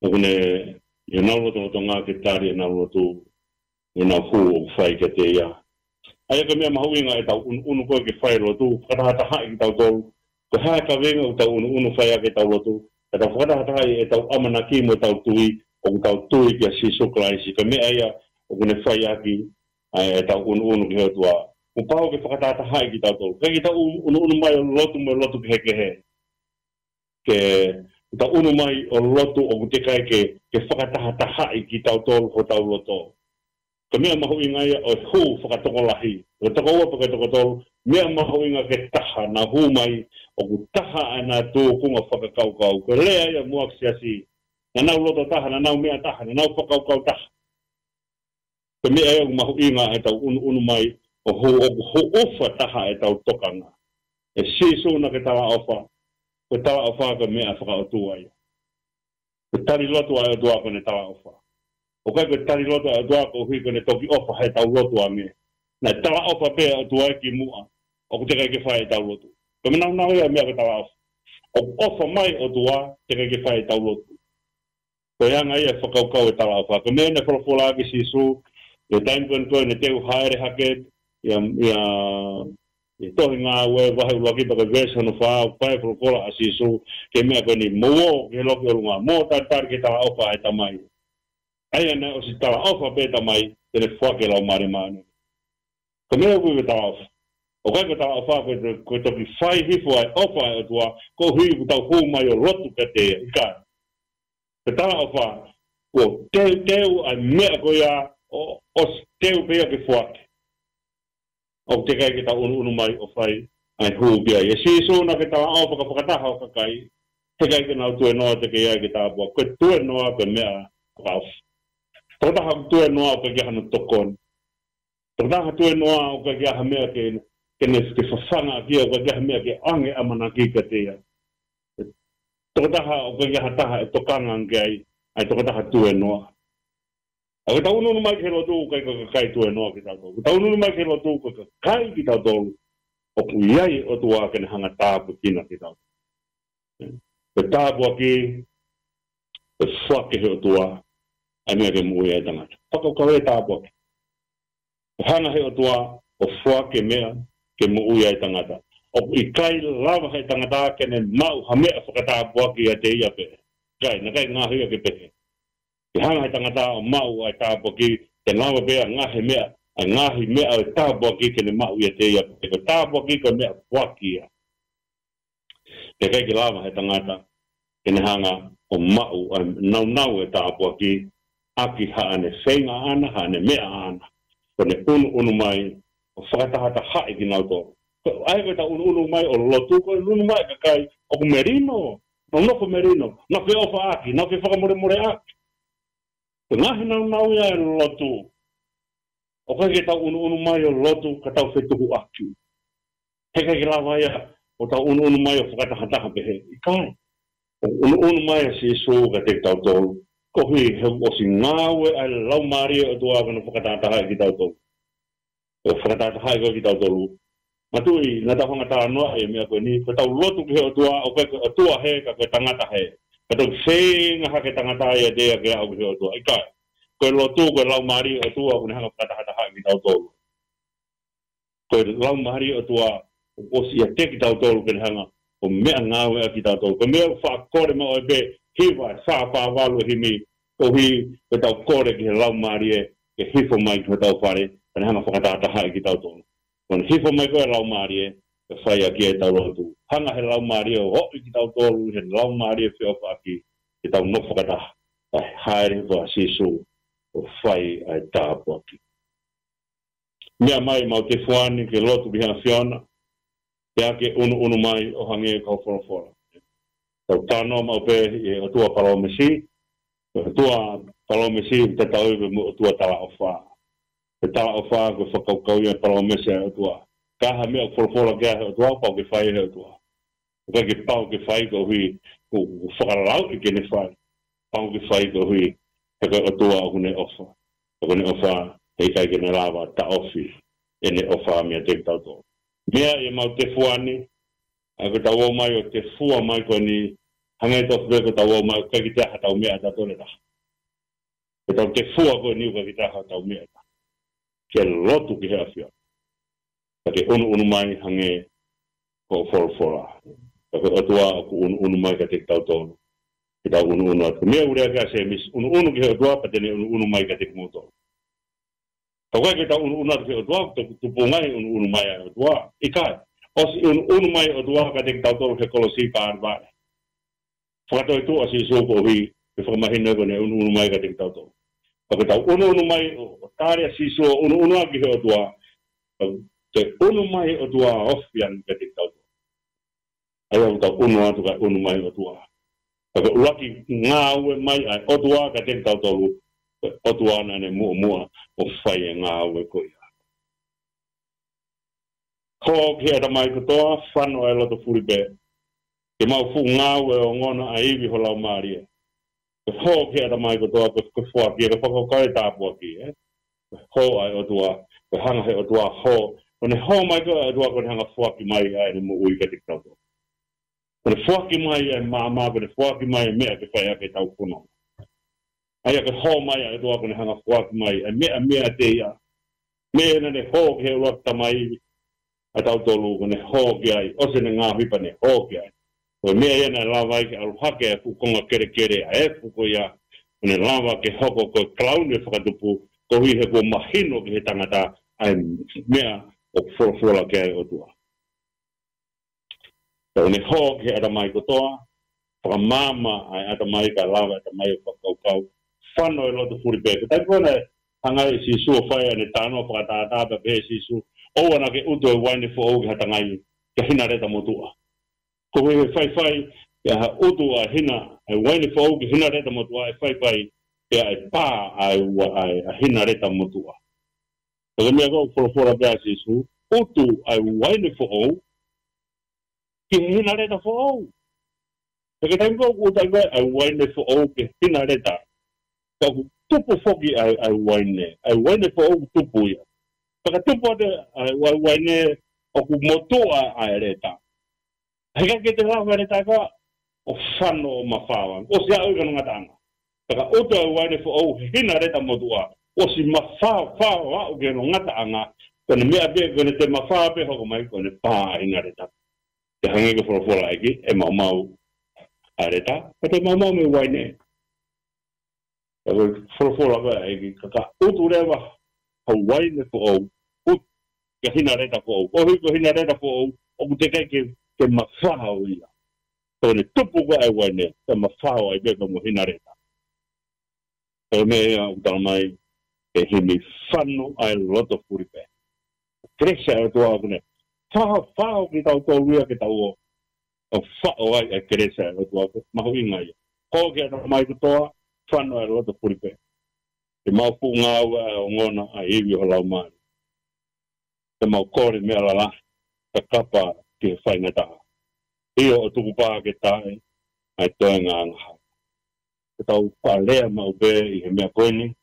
ʻOku ne ʻi honau lotolotonga ke tali ʻenau lotu, ʻenau hū ʻoku fai kiate ia. ʻA ia ko e meʻa mahuʻinga ʻetau ʻunuʻunu ko ē ke fai lotu, fakatahatahaʻi kitautolu. Ko e hā e kaveinga ʻoku tau ʻunuʻunu fai ʻaki ʻetau lotu, ka tau fakatahatahaʻi ʻetau ʻamanaki mo ʻetau tui, ʻoku tau tui kia Sīsū Kalaisi. Ko e meʻa ia ʻoku ne fai ʻaki ʻa ʻetau ʻunuʻunu ki he ʻOtua. Kuo pau ke fakatahatahaʻi kitautolu. ʻIkai ke tau ʻunuʻunu mai ʻo lotu mo e lotu kehekehe. Ke tau ʻunu mai ʻo lotu ʻoku teʻeki ai ke, ke fakatahatahaʻi kitautolu hotau loto. Ko e meʻa mahuʻinga ia ʻo e hū fakatokolahi. Ko e toko ua pe ko e toko tolu, meʻa mahuʻinga ke taha, nau hū mai, ʻoku taha ʻa ʻenau tūkunga fakakaukau. Ko e lea ia muʻa ki he siasi, naʻa nau loto taha, naʻa nau meʻa taha, naʻa nau fakakaukau taha. Ko e meʻa ia ʻoku mahuʻinga ʻetau ʻunuʻunu mai, ʻo hū, ʻoku hū ʻofa taha ʻetau tokanga. ʻE Sīsū naʻa ke talaʻofa, ko e talaʻofa ko e meʻa fakaʻotua ia. Ko e tali lotu ʻa e ʻOtua ko ʻene talaʻofa. ʻOku ʻikai ko e tali lotu ʻa e ʻOtua koeʻuhi ko ʻene toki ʻofa heʻetau lotu ange. Naʻe talaʻofa pē ʻa e ʻOtua ia kimuʻa, ʻoku teʻeki ai ke fai ʻetau lotu. Ko e meʻa naunau ia meʻa ko e talaʻofa. ʻOku ʻofa mai ʻOtua, teʻeki ai ke fai ʻetau lotu. Ko e anga ia e fakakaukau e talaʻofa. Ko e meʻa naʻe folofola ʻaki ʻe Sīsū, ʻi he taimi ko ē naʻe teu haʻele hake, ia, ia, ʻi he tohi Ngāue vahe ʻuluaki pea ko e veesi hono fā, ʻoku fai e folofola ʻa Sīsū, ki he meʻa ko eni, mou ō ki he loki ʻolunga, mou talitali ki he talaʻofa ʻa e Tamai. ʻA ia naʻe ʻosi talaʻofa pē Tamai, te ne foaki e Laumālie Māʻoniʻoni. Ko e meʻa ʻoku ui ko e talaʻofa. ʻOku ʻikai ko e talaʻofa ko e, ko e toki fai hifo ʻa e ʻofa ʻa e ʻOtua, koeʻuhi ʻoku tau hū mai ʻo lotu kiate ia, ʻikai. Ko e talaʻofa, kuo teuteu ʻa e meʻa ko ia ʻo, ʻosi teu pē ia ke foaki. ʻOku teʻeki ai ke tau ʻunuʻunu mai ʻo fai ʻa e hū ki ai. ʻE Sīsū naʻa ke talaʻofa ka fakataha ho kakai, heʻikai ke nau tuēnoa, te ke ʻi ai ke tāpuaki. Ko e tuēnoa ko e meʻa fakaʻofa. Tokotaha ʻoku tuēnoa ʻoku ʻikai ke ʻi ai hano tokoni. Tokotaha tuēnoa ʻoku ʻikai ke ʻi ai ha meʻa ke, ke ne, ke fafanga ʻaki ia, ʻoku ʻikai ke ʻi ai ha meʻa ke ʻoange ʻamanaki kiate ia. Tokotaha ʻoku ʻikai ke ʻi ai ha taha ʻe tokanga ange ai, ʻa e tokotaha tuēnoa. ʻOku tau ʻunuʻunu mai ki he lotu, ʻoku ʻikai ko e kakai tuēnoa kitautolu. ʻOku tau ʻunuʻunu mai ki he lotu, ko e kakai kitautolu ʻoku ʻi ai e ʻOtua ke ne hanga ʻo tāpuekina kitautolu. Ko e tāpuaki, ko e foaki ʻe he ʻOtua ʻa e meʻa ke moʻui ai e tangata. Fakakaukau e tāpuaki. Ko e hanga ʻe he ʻOtua ʻo foaki e meʻa ke moʻui ai e tangata. ʻOku ʻikai lava ʻe he tangata ke ne maʻu ha meʻa fakatāpuaki ʻiate ia pē. ʻIkai, naʻe ʻikai ngaahi ia ke pehē. Ke hanga ʻe he tangata ʻo maʻu ʻa e tāpuaki, te ne lava pē ʻo ngaahi meʻa, ʻa e ngaahi meʻa ʻo e tāpuaki ke ne maʻu ʻiate ia pē. Ko e tāpuaki ko e meʻa foaki ia. Pea ʻikai ke lava ʻe he tangata ke ne hanga ʻo maʻu ʻa e naunau e tāpuaki ʻaki haʻane feinga ʻaʻana, haʻane meʻa ʻaʻana. Ko ʻene ʻunuʻunu mai ʻo fakatahatahaʻi kinautolu. Ko e ʻai ko ʻetau ʻunuʻunu mai ʻo lotu, ko e ʻunuʻunu mai e kakai ʻoku melino, nau nofo melino, nau feʻofaʻaki, nau fefakamolemoleʻaki. Ko e ngaahi naunau ia e lotu. ʻOku ʻikai ke tau ʻunuʻunu mai ʻo lotu ka tau fetukuʻaki. Heʻikai ke lava ia ʻo tau ʻunuʻunu mai ʻo fakatahataha pehē. ʻIkai. ʻOku ʻunuʻunu mai ʻa Sīsū kiate kitautolu. Koeʻuhi he ʻosi ngāue ʻa e Laumālie ʻo e ʻOtua ke ne fakatahatahaʻi kitautolu. ʻO fakatahatahaʻi ko ē kitautolu. Mātuʻi, naʻa tau hanga ʻo talanoa e meʻa ko eni, ko ʻetau lotu ki he ʻOtua, ʻoku ʻikai ko e ʻOtua hē, ka ko e tangata hē. Ka tau feinga hake tangata ia te ia ke aʻu ki he ʻOtua. ʻIkai. Ko e lotu, ko e Laumālie ʻo e ʻOtua, ʻoku ne hanga ʻo fakatahatahaʻi kitautolu. Ko e Laumālie ʻo e ʻOtua, ʻoku ʻosi ʻiate kitautolu ke ne hanga ʻo meʻangāue ʻaki kitautolu. Ko e meʻa ʻoku faʻa kole maʻu ai pē, hiva, fā, fā valu e himi, koeʻuhi ke tau kole ki he Laumālie ke hifo mai ki hotau fale, kae ne hanga ʻo fakatahatahaʻi kitautolu. Ko ʻene hifo mai ko ē ʻa e Laumālie, ʻe fai ʻaki ʻetau lotu. Hanga he Laumālie ʻo ʻoʻi kitautolu ʻe he Laumālie feʻofaʻaki, ke tau nofo fakataha, kae hāʻele hifo ʻa Sīsū ʻo fai ʻa e tāpuaki. Meʻa mai ʻemau tefuani ke lotu ki he ʻAfiona, pea ke ʻunuʻunu mai ʻo hangē ko hoʻo folofola. Tau talanoa maʻu pē ʻi he ʻOtua palōmesi, ʻOtua palōmesi, te tau ui ko e ʻOtua talaʻofa. Ko e talaʻofa ko e fakakaukau ia e palōmesi ʻa e ʻOtua. Ka ʻi ai ha meʻa ʻoku folofola ki ai ʻe he ʻOtua, pau ke fai ʻe he ʻOtua. ʻOku ʻikai ke pau ke fai koeʻuhi ko e fakalauʻi ke ne fai. Pau ke fai koeʻuhi he ko e ʻOtua ʻoku ne ʻofa. ʻOku ne ʻofa, heʻikai ke ne lava ʻo taʻofi ʻene ʻofa meiate kitautolu. Meʻa ʻi heʻemau tefuani, ʻa ia ko ʻetau ō mai ʻo tefua mai ko eni, hangē tofu pē ko ʻetau ō mai ʻo ʻikai ke toe ʻi ai haʻatau meʻa ʻatautolu ʻe taha. Ko ʻetau tefua ko eni ʻoku ʻikai ke toe ʻi ai haʻatau meʻa ʻe taha. Ke lotu ki he ʻAfiona, pea ke ʻunuʻunu mai hangē ko hoʻo folofola. Pea ko e ʻOtua ʻoku ʻunuʻunu mai kiate kitautolu, ke tau ʻunuʻunu atu. Meʻa ʻoku lea ki ai ʻa Sēmisi, ʻunuʻunu ki he ʻOtua, pea te ne ʻunuʻunu mai kiate kimoutolu. Ka ʻoku ʻikai ke tau ʻunuʻunu atu ki he ʻOtua, ʻoku tupu ngai ʻunuʻunu mai ʻa e ʻOtua? ʻIkai. ʻOsi ʻunuʻunu mai e ʻOtua kiate kitautolu he kolosi Kalevale. Fakatoetuʻu ʻa Sīsū koeʻuhi ke fakamahino ko ʻene ʻunuʻunu mai kiate kitautolu. Ka ko ʻetau ʻunuʻunu mai ʻo, ʻo tali ʻa Sīsū ʻo ʻunuʻunu ʻaki he ʻOtua, ʻe ʻunu mai e ʻOtua ʻo ofi ange kiate kitautolu. ʻA ia ʻoku tau ʻunu atu kae ʻunu mai e ʻOtua. Ka ko e ʻuluaki ngāue mai ʻa e ʻOtua kiate kitautolu, ko e ʻOtua naʻa ne muʻomuʻa ʻo fai e ngāue ko ia. Hō ki he ʻatamai kotoa, fano ʻa e loto fulipē, ke mau fuʻu ngāue ʻo ongona ʻa e ivi ho Laumālie. Ke hō ki he ʻatamai kotoa, ko e, ko e foaki, ko e fakakaukau e tāpuaki, ē? Ko e hō ʻa e ʻOtua, ko e hanga he ʻOtua ʻo hō. Ko ʻene hō mai ko ē ʻa e ʻOtua, ko ʻene hanga ʻo foaki mai ʻa ʻene moʻui kiate kitautolu. Ko ʻene foaki mai ʻa e maama, ko ʻene foaki mai e meʻa ke fai ʻaki ʻetau fononga. ʻA ia ko e hō mai ʻa e ʻOtua, ko ʻene hanga ʻo foaki mai ʻa e meʻa meiate ia. Meʻa naʻa ne hō ki he ʻuluaki tamai ʻatautolu, ko ʻene hō ki ai, ʻosi ʻene ngaohi pea ne hō ki ai. Ko e meʻa ia naʻe lava ai ke ʻalu hake ʻa e fuʻu konga kelekele ʻa e efu ko ia, ko ʻene lava ke hoko ko e kalauni ʻo e fakatupu, koeʻuhi he kuo mahino ki he tangata ʻa e meʻa ʻoku folofola ki ai e ʻOtua. Pea ʻoku ne hō ki he ʻatamai kotoa, fakamaama ʻa e ʻatamai kae lava e ʻatamai ʻo fakakaukau, fano e loto fulipē. Ko e taimi ko ē naʻe hanga ai ʻe Sīsū ʻo fai ʻene talanoa fakatātā pea pehē ʻe Sīsū, ʻoua naʻa ke ʻutu e uaine foʻou ki ha tangai, ki ha hinaleta motuʻa. Koeʻuhi he faifai, ʻi ha ʻutu ʻa e hina, ʻa e uaine foʻou ki ha hinaleta motuʻa, ʻe faifai, pea ʻe pā ʻa e ua-, ʻa e, ʻa e hinaleta motuʻa. Ko e meʻa ko ē ʻoku folofola ki ai ʻa Sīsū, ʻutu ʻa e uaine foʻou ki he hinaleta foʻou. Pea ko e taimi ko ē ʻoku ʻutu ai ko ē ʻa e uaine foʻou ki he hinaleta, ka ʻoku tupu foki ʻa e, ʻa e uaine, ʻa e uaine foʻou ʻoku tupu ia. Pea ka tupu atu ʻa e, ʻa e uaine, ʻoku motuʻa ʻa e leta. Heʻikai ke toe lava e leta ko ē ʻo fano ʻo mafao ange. ʻOsi aʻu ki hono ngataʻanga. Pea ka ʻutu ʻa e uaine foʻou he hinaleta motuʻa, ʻosi mafao, fao aʻu ki hono ngataʻanga, ko ʻene meʻa pē, ko ʻene toe mafao pē hoko mai, ko ʻene pā ʻa e hinaleta. Pea hangē ko e folofola ʻa e ʻEiki, ʻe maumau ʻa e leta, pea toe maumau mo e uaine. Pea ko e folofola ko ē ʻa e ʻEiki, ka ka ʻutu leva ha uaine foʻou, ʻutu ki ha hinaleta foʻou. Koeʻuhi ko e hinaleta foʻou, ʻoku teʻeki ai ke, ke mafao ia. Ko ʻene tupu ko ē ʻa e uaine, pea mafao ai pē mo e hinaleta. Ko e meʻa ia ʻoku talamai ʻe he himi, fano ʻa e loto fulipē. Kelesi ʻa e ʻOtua ʻoku ne faʻofaʻo kitautolu ia ke tau ō ʻo faʻo ai ʻa e kelesi ʻa e ʻOtua, ko e mahuʻinga ia. Hō ki he ʻatamai kotoa, fano ʻa e loto fulipē. Ke mau fuʻu ngāue ʻa e ongona ʻa e ivi ho Laumālie. Ke mau kole meʻa lalahi, kakapa ki he faingataʻa. ʻIo, ʻo tukupā ke taʻe ʻa e toenga angahala. Ke tau fakalea maʻu pē ʻi he meʻa ko eni,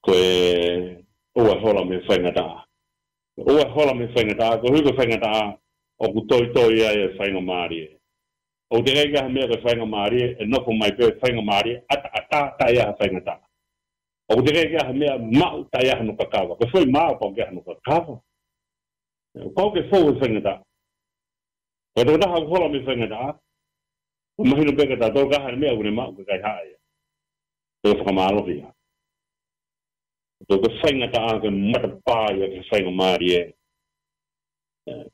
ko e ʻoua ʻe hola mei he faingataʻa. ʻOua ʻe hola mei he faingataʻa, koeʻuhi ko e faingataʻa ʻoku toitoi ai e faingamālie. ʻOku teʻeki ai ke ʻi ai ha meʻa ko e faingamālie ʻe nofo mai pē faingamālie, ʻataʻatā, taʻe ʻi ai ha faingataʻa. ʻOku teʻeki ai ke ʻi ai ha meʻa maʻu taʻe ʻi ai hano kakava. Ko e foʻi mā pau ke ʻi ai hano kakava. Pau ke fou he faingataʻa. Ko e tokotaha ʻoku hola mei he faingataʻa, Mahino pē ka tautolu ka hā e meʻa ʻoku ne maʻu, ʻoku ʻikai hā ia. Te u fakamālohi ia. Ko e faingataʻa, ko e matapā ia ki he faingamālie.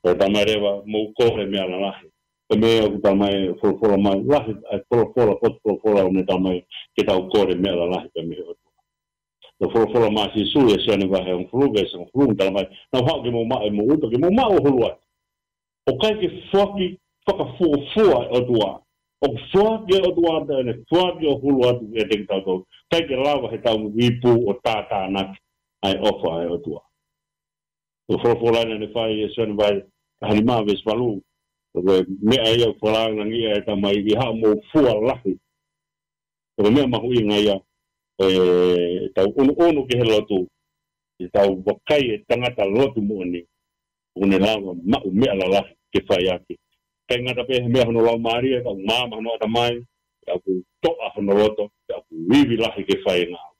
Ko e talamai leva, mou kole meʻa lalahi. Ko e meʻa ʻoku talamai, folofola mai, lahi, ʻa e folofola, ko e folofola ʻoku ne talamai ke tau kole meʻa lalahi pē mei he ʻOtua. Ko e folofola mai ʻa Sīsū ʻia Sione vahe hongofulu, veesi hongofulu, talamai, naʻa ku haʻu ke mou maʻu ʻa e moʻui, pea ke mou maʻu ʻo hulu atu. ʻOku ʻikai ke foaki fakafuofua ʻe he ʻOtua. ʻOku foaki ʻe he ʻOtua pē ʻene foaki ʻo hulu atu ʻiate kitautolu. ʻIkai ke lava heʻetau ipu ʻo tātānaki ʻa e ʻofa ʻa e ʻOtua. Ko e folofola naʻa ne fai ʻia Sione vahe taha nima veesi valu. Ko e meʻa ia ʻoku fakalāngilangiʻia ʻe he Tamai, ke haʻamou fua lahi. Ko e meʻa mahuʻinga ia, ʻetau ʻunuʻunu ki he lotu, ʻetau vakai e tangata lotu moʻoni, ʻoku ne lava maʻu meʻa lalahi ke fai ʻaki. ʻIkai ngata pē he meʻa hono laumālie, ka ʻoku maama hono ʻatamai, ka ʻoku toʻa hono loto, ka ʻoku ivi lahi ke fai e ngāue.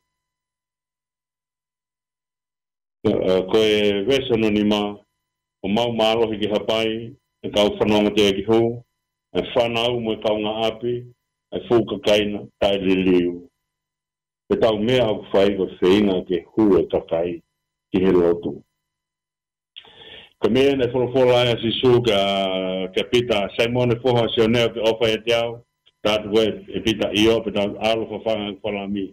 Ko e veesi hono nima, ʻoku mau mālohi ki he hapai, ʻa e kau fanongo teʻeki hū, ʻa e fānau mo e kaungāʻapi, ʻa e fuʻu kakai naʻa taʻeliliu. Ko ʻetau meʻa ʻoku fai ko e feinga ke hū e kakai ki he lotu. Ko e meʻa naʻe folofola ai ʻa Sīsū kia, kia Pita, Saimone foha ʻo Sione, ʻoku ke ʻofa ʻiate au? Tala atu ko ē ʻe Pita, ʻio, pea tau ʻalu ʻo fafanga ʻeku fanga lami.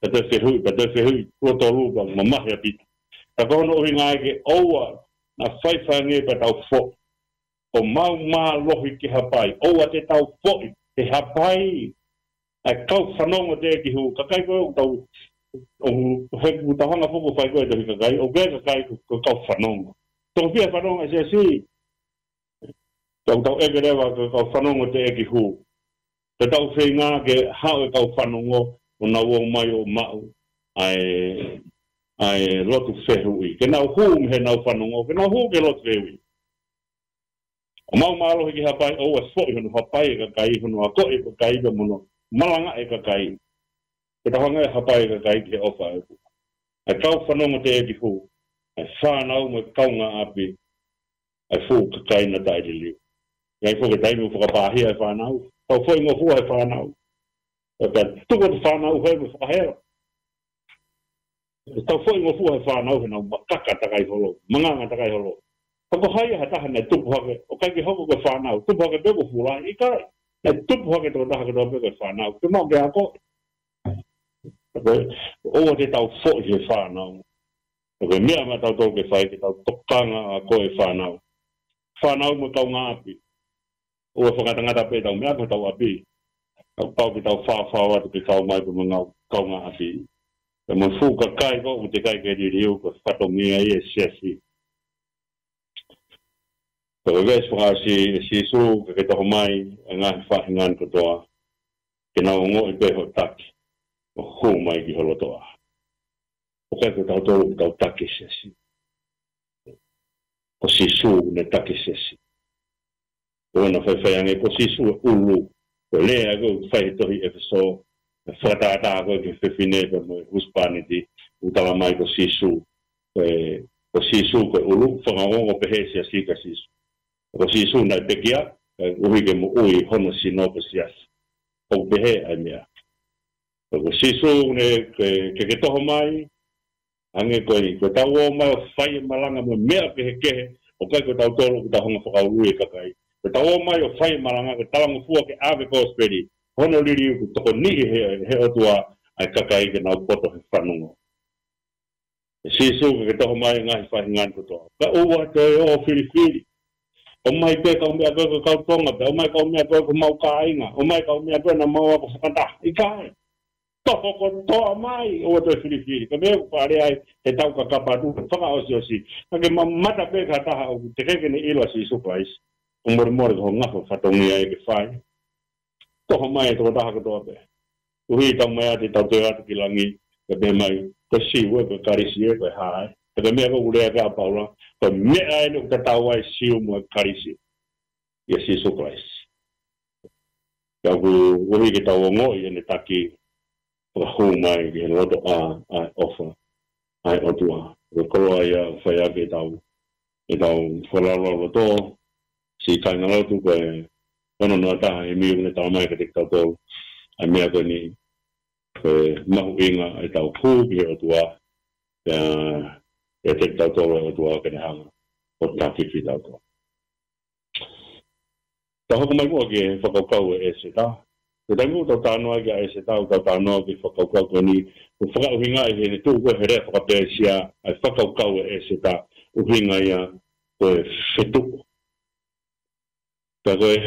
Pea toe fehuʻi, pea toe fehuʻi, tuʻo tolu, pea mamahi ʻa Pita. Ka ko hono ʻuhinga ia ke ʻoua naʻa faifai ange pea tau foʻi. ʻOku mau mālohi ki he hapai, ʻoua te tau foʻi he hapai. ʻA e kau fanongo teʻeki hū, kakai ko ē ʻoku tau, ʻoku, he ʻoku tau hanga foki ʻo fai ko ē tohi kakai, ʻoku ʻikai kakai ko, ko e kau fanongo. Toko fiha fanongo ʻa e siasi, tau tau ʻeke leva ko e kau fanongo teʻeki hū. Te tau feinga ke haʻu e kau fanongo ʻo nau ō mai ʻo maʻu ʻa e, ʻa e lotu fehuʻi. Ke nau hū mei heʻenau fanongo, ke nau hū ki he lotu fehuʻi. ʻOku mau mālohi ki he hapai, ʻoua ʻe foʻi hono hapai e kakai, hono akoʻi e kakai, pea mo hono malangaʻi e kakai. Ke tau hanga ʻo hapai e kakai ki he ʻofa ʻa e ʻOtua. ʻA e kau fanongo teʻeki hū, ʻa e fānau mo e kaungāʻapi, ʻa e fuʻu kakai naʻa taʻeliliu. ʻI ai foki e taimi ʻoku fakapāhia e fānau, tau foʻi ngofua he fānau. Pea tuku atu e fānau hē mo e fakahela. Tau foʻi ngofua he fānau heʻenau makaka takai holo, manganga takai holo. Ka ko hai ha taha naʻe tupu hake, ʻoku ʻikai ke hoko ko e fānau, tupu hake pē ko e fuʻu lahi, ʻikai. Naʻe tupu hake tokotaha kotoa pē ko e fānau, ke maʻu ke ako. Pea ʻoua te tau foʻi he fānau. Ko e meʻa maʻatautolu ke fai ke tau tokanga ʻo ako e fānau. Fānau mo e kaungāʻapi. ʻOua ʻe fakangatangata pē ʻetau meʻa ko ʻetau ʻapi. Ka ʻoku pau ke tau faʻofaʻo atu ke kau mai pea mo e ngaahi kaungāʻapi. Pea mo e fuʻu kakai ko ē ʻoku teʻeki ai ke liliu, ko e fatongia ia ʻo e siasi. Ko e veesi fakaʻosi ʻa Sīsū, ka ke toho mai ʻa e ngaahi faʻahinga ni kotoa, ke nau ongoʻi pē hoʻo taki, ʻo hū mai ki ho lotoʻā. ʻOku ʻikai ko tautolu ʻoku tau taki e siasi. Ko Sīsū ne taki e siasi. ʻOua naʻa faifai ange, ko Sīsū e ʻulu. Ko e lea ko ē ʻoku fai he tohi ʻEfesō, ʻa e fakatātā ko ē ki he fefine pea mo e husepāniti, ʻoku talamai ko Sīsū. Ko e, ko Sīsū ko e ʻulu, fakaongo pehē e siasi kia Sīsū. Ko Sīsū naʻe pekia, kae ʻuhi ke moʻui hono sino ko e siasi. ʻOku pehē ʻa e meʻa. Ko Sīsū ne ke, ke, ke toho mai, hangē ko eni, ko ʻetau ō mai ʻo fai e malanga mo e meʻa kehekehe, ʻoku ʻikai ko tautolu ʻoku tau hanga ʻo fakaului e kakai. Ko ʻetau ō mai ʻo fai e malanga, ko e talangofua ke ʻave e kosipeli, hono liliu kuo tokoniʻi he, he ʻOtua ʻa e kakai ke nau poto he fanongo. ʻE Sīsū, ka ke toho mai e ngaahi faʻahinga ni kotoa. Ka ʻoua te ke ō ʻo filifili. ʻOmai pē kau meʻa ko ē ko e kau Tonga pē, ʻomai kau meʻa ko ē ko homau kāinga, ʻomai kau meʻa ko ē naʻa mau ako fakataha. ʻIkai. Toho kotoa mai, ʻoua te ke filifili. Ko e meʻa ʻoku fakalea ai ʻe he tau kakapa atu, fakaʻosiʻosi. Ka ke mamata pē ki ha taha ʻoku teʻeki ke ne ʻilo ʻa Sīsū Kalaisi. ʻOku molemole ko ho ngafa fatongia ia ke fai. Toho mai e tokotaha kotoa pē. Koeʻuhi tau mai atu, tau toe atu ki langi, ke pehē mai, ko e Siu ē, ko e Kalisi ē, ko e hā ē. He ko e meʻa ko ē ʻoku lea ki ai ʻa Paula, ko e meʻa eni ʻoku tatau ai e Siu mo e Kalisi, ʻia Sīsū Kalaisi. Ka ʻoku, koeʻuhi ke tau ongoʻi ʻene taki, fakahū mai ki he lotoʻā ʻa e ʻofa ʻa e ʻOtua. Ko e koloa ia ʻoku fai ʻaki ʻetau, ʻetau fakalaulauloto, siʻi kāingalotu, ko e Ono noa taha, he meʻa ʻoku ne talamai kiate kitautolu ʻa e meʻa ko eni, ko e mahuʻinga ʻetau hū ki he ʻOtua, ʻiate kitautolu ʻa e ʻOtua ke ne hanga ʻo taki kitautolu. Tau hoko mai muʻa ki he fakakaukau ʻa ʻEseta. Ko e taimi ʻoku tau talanoa ki ai ʻa ʻEseta, ʻoku tau talanoa ki he fakakaukau ko eni, ʻoku fakaʻuhingaʻi heʻene tuʻu ko ē he lea faka-Pēsia ʻa e fakakaukau ʻa ʻEseta, ʻuhinga ia ko e fetuʻu. Ka ko e,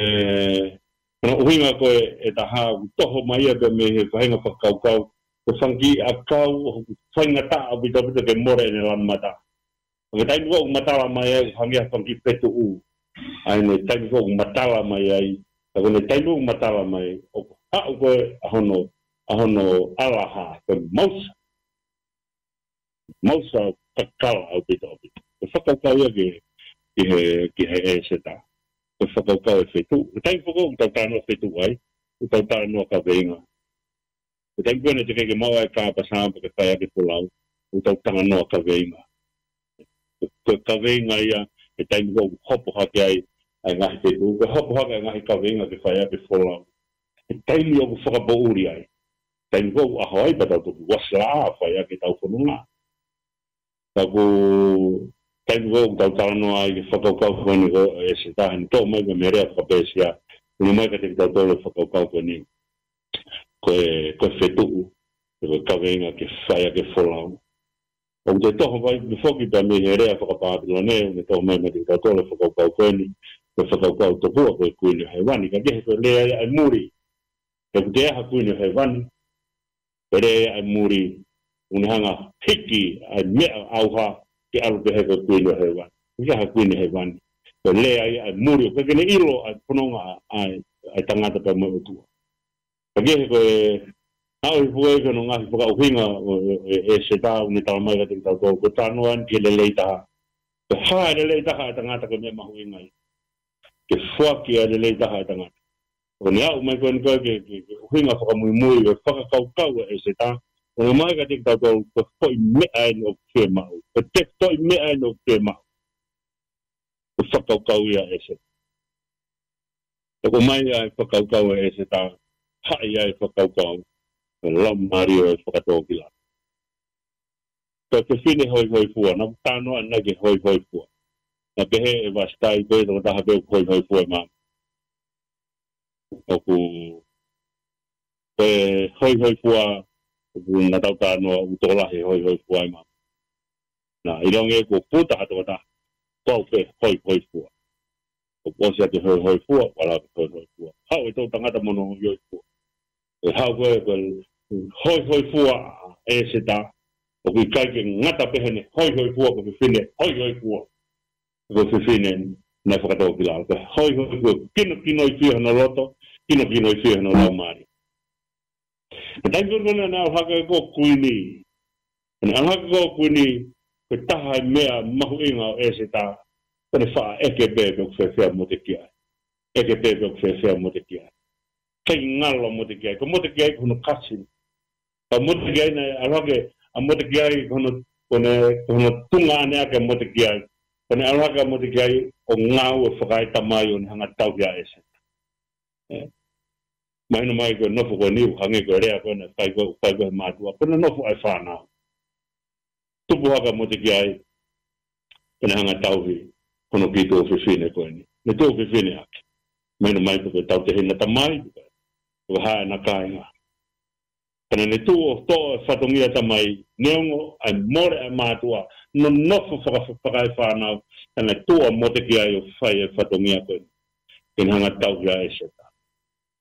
ko hono ʻuhinga ko ē ʻe taha, ʻoku toho mai ia pē mei he faʻahinga fakakaukau, ko e fanga kiʻi ʻakau ʻoku faingataʻa ʻaupito ʻaupito ke mole ʻene lamata. Ko e taimi ko ē ʻoku matala mai ai, hangē ha fanga kiʻi fetuʻu. ʻA ia ko e taimi ko ē ʻoku matala mai ai, ka ko e taimi ʻoku matala mai, ʻoku haʻu ko ē ʻa hono, ʻa hono ʻalaha, ko e mausa. Mausa kakala ʻaupito ʻaupito. Ko e fakakaukau ia ki, ki he, ki he ʻEseta. Ko e fakakaukau ʻo e fetuʻu. Ko e taimi ko ē ʻoku tau talanoa fetuʻu ai, ʻoku tau talanoa kaveinga. Ko e taimi ko ē naʻe teʻeki ke maʻu ai e kāpasa pea ke fai ʻaki e folau, ʻoku tau talanoa kaveinga. Ko e kaveinga ia, he taimi ko ē ʻoku hopo hake ai ʻa e ngaahi fetuʻu, ko e hopo hake ʻa e ngaahi kaveinga ke fai ʻaki e folau. He taimi ʻoku fakapoʻuli ai. Taimi ko ē ʻoku ʻaho ai pea tau toki uasi laʻā ʻo fai ʻaki ʻetau fononga. Ka ko e taimi ko ē ʻoku tau talanoa ai ki he fakakaukau ko eni ko ē ʻa ʻEseta, ʻene toʻo mai ko ē mei he lea faka-Pēsia, ʻoku ne ʻomai kiate kitautolu e fakakaukau ko eni. Ko e, ko e fetuʻu, ko e kaveinga ke fai ʻaki e folau. ʻOku toe toho mai pē foki pea mei he lea faka-Pāpilone, ʻoku ne toho mai maʻa kitautolu e fakakaukau ko eni, ko e fakakaukau tokua ko e kuini ʻo hēvani, ka kehe ko e lea ia ʻa e muli. He ʻoku toe ʻi ai ha kuini ʻo hēvani, ko e lea ia ʻa e muli, ʻoku ne hanga ʻo hiki ʻa e meʻa ʻauha ke ʻalu pehē ko e kuini ʻo hēvani. ʻOku ʻi ai ha kuini ʻo hēvani. Ko e lea ia ʻa e muli, ʻoku ʻikai ke ne ʻilo ʻa e fononga ʻa e, ʻa e tangata pea mo e ʻOtua. Ka kehe ko e, ʻa ʻoku ʻi ai foki hono ngaahi fakaʻuhinga ʻo, ʻo, ʻo, ʻa ʻEseta ʻoku ne talamai kiate kitautolu, ko e talanoa eni ki he lelei taha. Ko e hā e lelei taha ʻa e tangata ko e meʻa mahuʻinga ia. Ke foaki ʻa e lelei taha ʻa e tangata. ʻOku ne aʻu mai ko eni ko ē ki he, ki he, ki he ʻuhinga fakamuimui ʻo e fakakaukau ʻa ʻEseta. ʻOku ne ʻomai kiate kitautolu, ko e foʻi meʻa eni ʻoku fiemaʻu. Ko e tefitoʻi meʻa eni ʻoku fiemaʻu. Ko e fakakaukau ia ʻa ʻEseta. Ko e ʻomai ʻa e fakakaukau ʻa ʻEseta, haʻi ʻa e fakakaukau, ko e laumālie ʻo e fakatōkilalo. Ko e fefine hoihoifua, naʻa ku talanoa ʻanenai ki he hoihoifua. Naʻe pehē ʻe Vasitai ko e tokotaha pē ʻoku hoihoifua ʻi māmani. ʻOku, ko e hoihoifua, ʻoku naʻa tau talanoa, ʻoku tokolahi e hoihoifua ʻi māmani. Naʻa, ʻilonga ʻoku puta ha tokotaha, ko au pē hoihoifua. ʻOku ʻosi atu e hoihoifua, ʻoku ʻalu atu e hoihoifua. Haʻu e toʻutangata mo hono hoihoifua. ʻE haʻu ko ē, ko e hoihoifua ʻa ʻEseta, ʻoku ʻikai ke ngata pē heʻene hoihoifua, ko e fefine hoihoifua. Ko e fefine naʻe fakatōkilalo. Ko e hoihoifua, kinokinoifie hono loto, kinokinoifie hono laumālie. Ko e taimi ko ē naʻe ʻalu hake ko ē ʻa e kuini. Naʻe ʻalu hake ko ē ʻa e kuini, ko e taha e meʻa mahuʻinga ʻo ʻEseta, ko ʻene faʻa ʻeke pē pe ʻoku fēfē ʻa Motekiai. ʻEke pē pe ʻoku fēfē ʻa Motekiai. ʻIkai ngalo ʻa Motekiai. Ko Motekiai ko hono cousin. Ka Motekiai naʻe ʻalu hake ʻa Motekiai ko hono, ko ʻene, ko hono tuongaʻane ʻaki ʻa Motekiai. Ko ʻene ʻalu hake ʻa Motekiai ʻo ngāue fakaetamai ʻo ne hanga ʻo tauhi ʻa ʻEseta. ʻE. Mahino mai ko e nofo ko eni ʻoku hangē ko e lea ko ē naʻe fai ko ē, fai ko ē he mātuʻa. Ko ʻene nofo ʻa e fānau. Tupu hake ʻa Motekiai, pea ne hanga ʻo tauhi hono kiʻi tuofefine ko eni. Ne tuofefine ʻaki. Mahino mai ko e tautehina tamai, ko e hā ʻena kāinga. Pea ne tuʻu ʻo toʻo e fatongia tamai, neongo ʻa e mole ʻa e mātuʻa, nonofo faka-, fakaefānau, pea ne tuʻu ʻa Motekiai ʻo fai e fatongia ko eni. Ke ne hanga ʻo tauhi ʻa ʻEseta.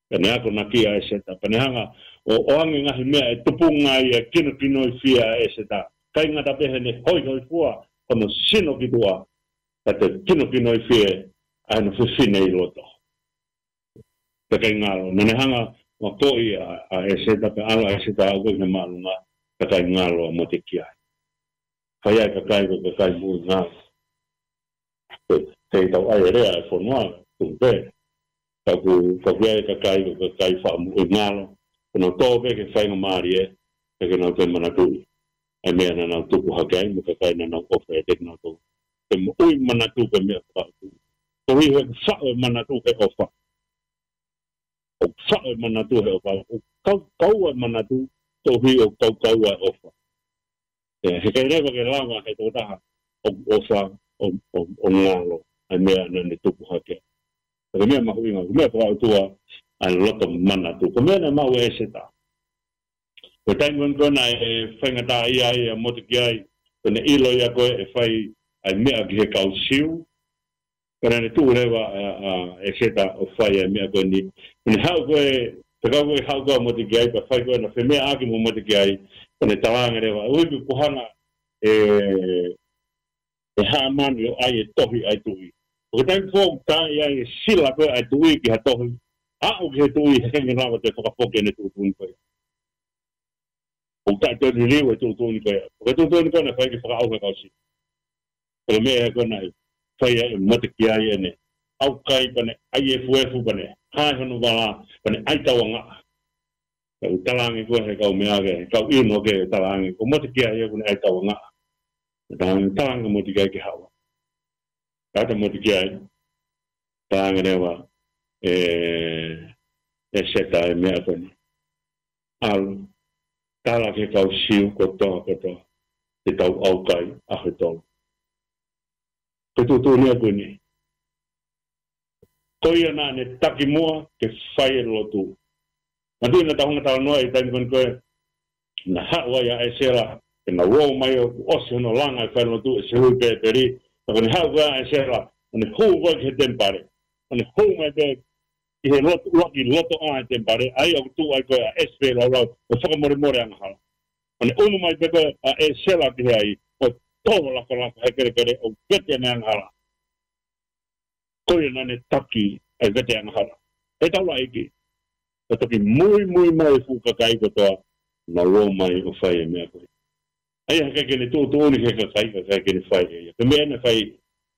Pea ne akonaki ʻa ʻEseta. Pea ne hanga ʻo, ʻoange ngaahi meʻa ʻe tupunga ai e kinokinoifie ʻa ʻEseta. ʻIkai ngata pē heʻene hoihoifua, ko hono sino ki tuʻa. Ka toe kinokinoifie ʻa hono fefine ʻi loto. Pea ʻikai ngalo. Naʻa ne hanga ʻo akoʻi ʻa, ʻa ʻEseta, pea ʻalu ʻa ʻEseta ʻo aʻu ki he māʻolunga. Pea ʻikai ngalo ʻa Motekiai. Fai ai e kakai ko e kakai moʻui ngalo. He, he tau ʻai e lea e fonua, tuku pē. Ka ʻoku, ka ʻoku ʻi ai e kakai ko e kakai fakamoʻui ngalo. Ko ʻenau tō pē ki he faingamālie, ʻikai ke nau toe manatuʻi ʻa e meʻa naʻa nau tupu hake ai, mo e kakai naʻa nau ʻofa ʻiate kinautolu. He moʻui manatu ko e meʻa fakaʻutu. Koeʻuhi he ʻoku faʻu e manatu he ʻofa. ʻOku faʻo e manatu he ʻofa, ʻoku kaukau e manatu, tohi ʻoku kaukau e ʻofa. ʻE, heʻikai leva ke lava he tokotaha ʻoku ʻofa ʻo, ʻo, ʻo ngalo ʻa e meʻa naʻa ne tupu hake. Ko e meʻa mahuʻinga, ko e meʻa fakaʻotua ʻa e loto manatu. Ko e meʻa naʻe maʻu ʻe ʻEseta. Ko e taimi ko ē naʻe faingataʻaʻia ai ʻa Motekiai, ko ʻene ʻilo ia ko ē ʻe fai ʻa e meʻa ki he kau Siu, ko ʻene tuʻu leva ʻa, ʻa ʻEseta ʻo fai ʻa e meʻa ko eni. Ko ʻene haʻu ko ē, fekau ko ē haʻu ko ē ʻa Motekiai, pea fai ko ē ʻena femeʻaʻaki mo Motekiai, ko ʻene talaange leva, ʻoku ʻikai ke u hanga ʻe, ʻe Hāmani ʻo ʻai e tohi ʻa e tuʻi. Ko e taimi foki ʻoku tā ai e sila ko ē ʻa e tuʻi ki ha tohi, aʻu ki he tuʻi heʻikai ke lava ke fakafoki ʻene tuʻutuʻuni ko ia. ʻOku taʻetuʻu liliu e tuʻutuʻuni ko ia. Ko e tuʻutuʻuni ko ē naʻe fai ke fakaʻauha e kau Siu. Ko e meʻa ko ē naʻe fai ai ʻe Motekiai ʻene ʻaukai pea ne ʻai efuefu pea ne hae hono vala pea ne ʻai tauangaʻa. Ka ʻoku talaange ko ē he kau meʻa ke, kau inu ke talaange ko Motekiai ia ʻoku ne ʻai tauangaʻa. Talaange, talaange Motekiai ke haʻu. Ka ʻata Motekiai, talaange leva ʻe, ʻe ʻEseta e meʻa ko eni. ʻAlu, tala ki he kau Siu kotoa kotoa, te tau ʻaukai ʻaho ʻe tolu. Ko e tuʻutuʻuni ia ko eni. Ko ia naʻa ne taki muʻa ke fai e lotu. Manatuʻi naʻa tau hanga talanoa ʻi he taimi ko eni ko ē naʻe haʻu ai ʻa ʻEsela, ke nau ō mai ʻo ʻosi hono langa e fai lotu ʻe Selupēpeli, ka ko ʻene haʻu ko ē ʻa ʻEsela, ʻo ne hū ko ē ki he temipale. ʻO ne hū mai pē ki he lotu, ʻuluaki lotoʻā e temipale, ʻa ia ʻoku tuʻu ai ko ē ʻa ʻEsi pē laulau, ʻo fakamolemole angahala. ʻO ne ʻunu mai pē ko ē ʻa ʻEsela ki he ai, ʻo tō lafalafa he kelekele, ʻo vete ʻene angahala. Ko ia naʻa ne taki e vete angahala. He taulaʻeiki, ka toki muimui mai e fuʻu kakai kotoa, nau ō mai ʻo fai e meʻa ko ia. ʻA ia heʻikai ke ne tuʻutuʻuni ki he kakai, ka ʻikai ke ne fai ʻe ia. Ko e meʻa naʻe fai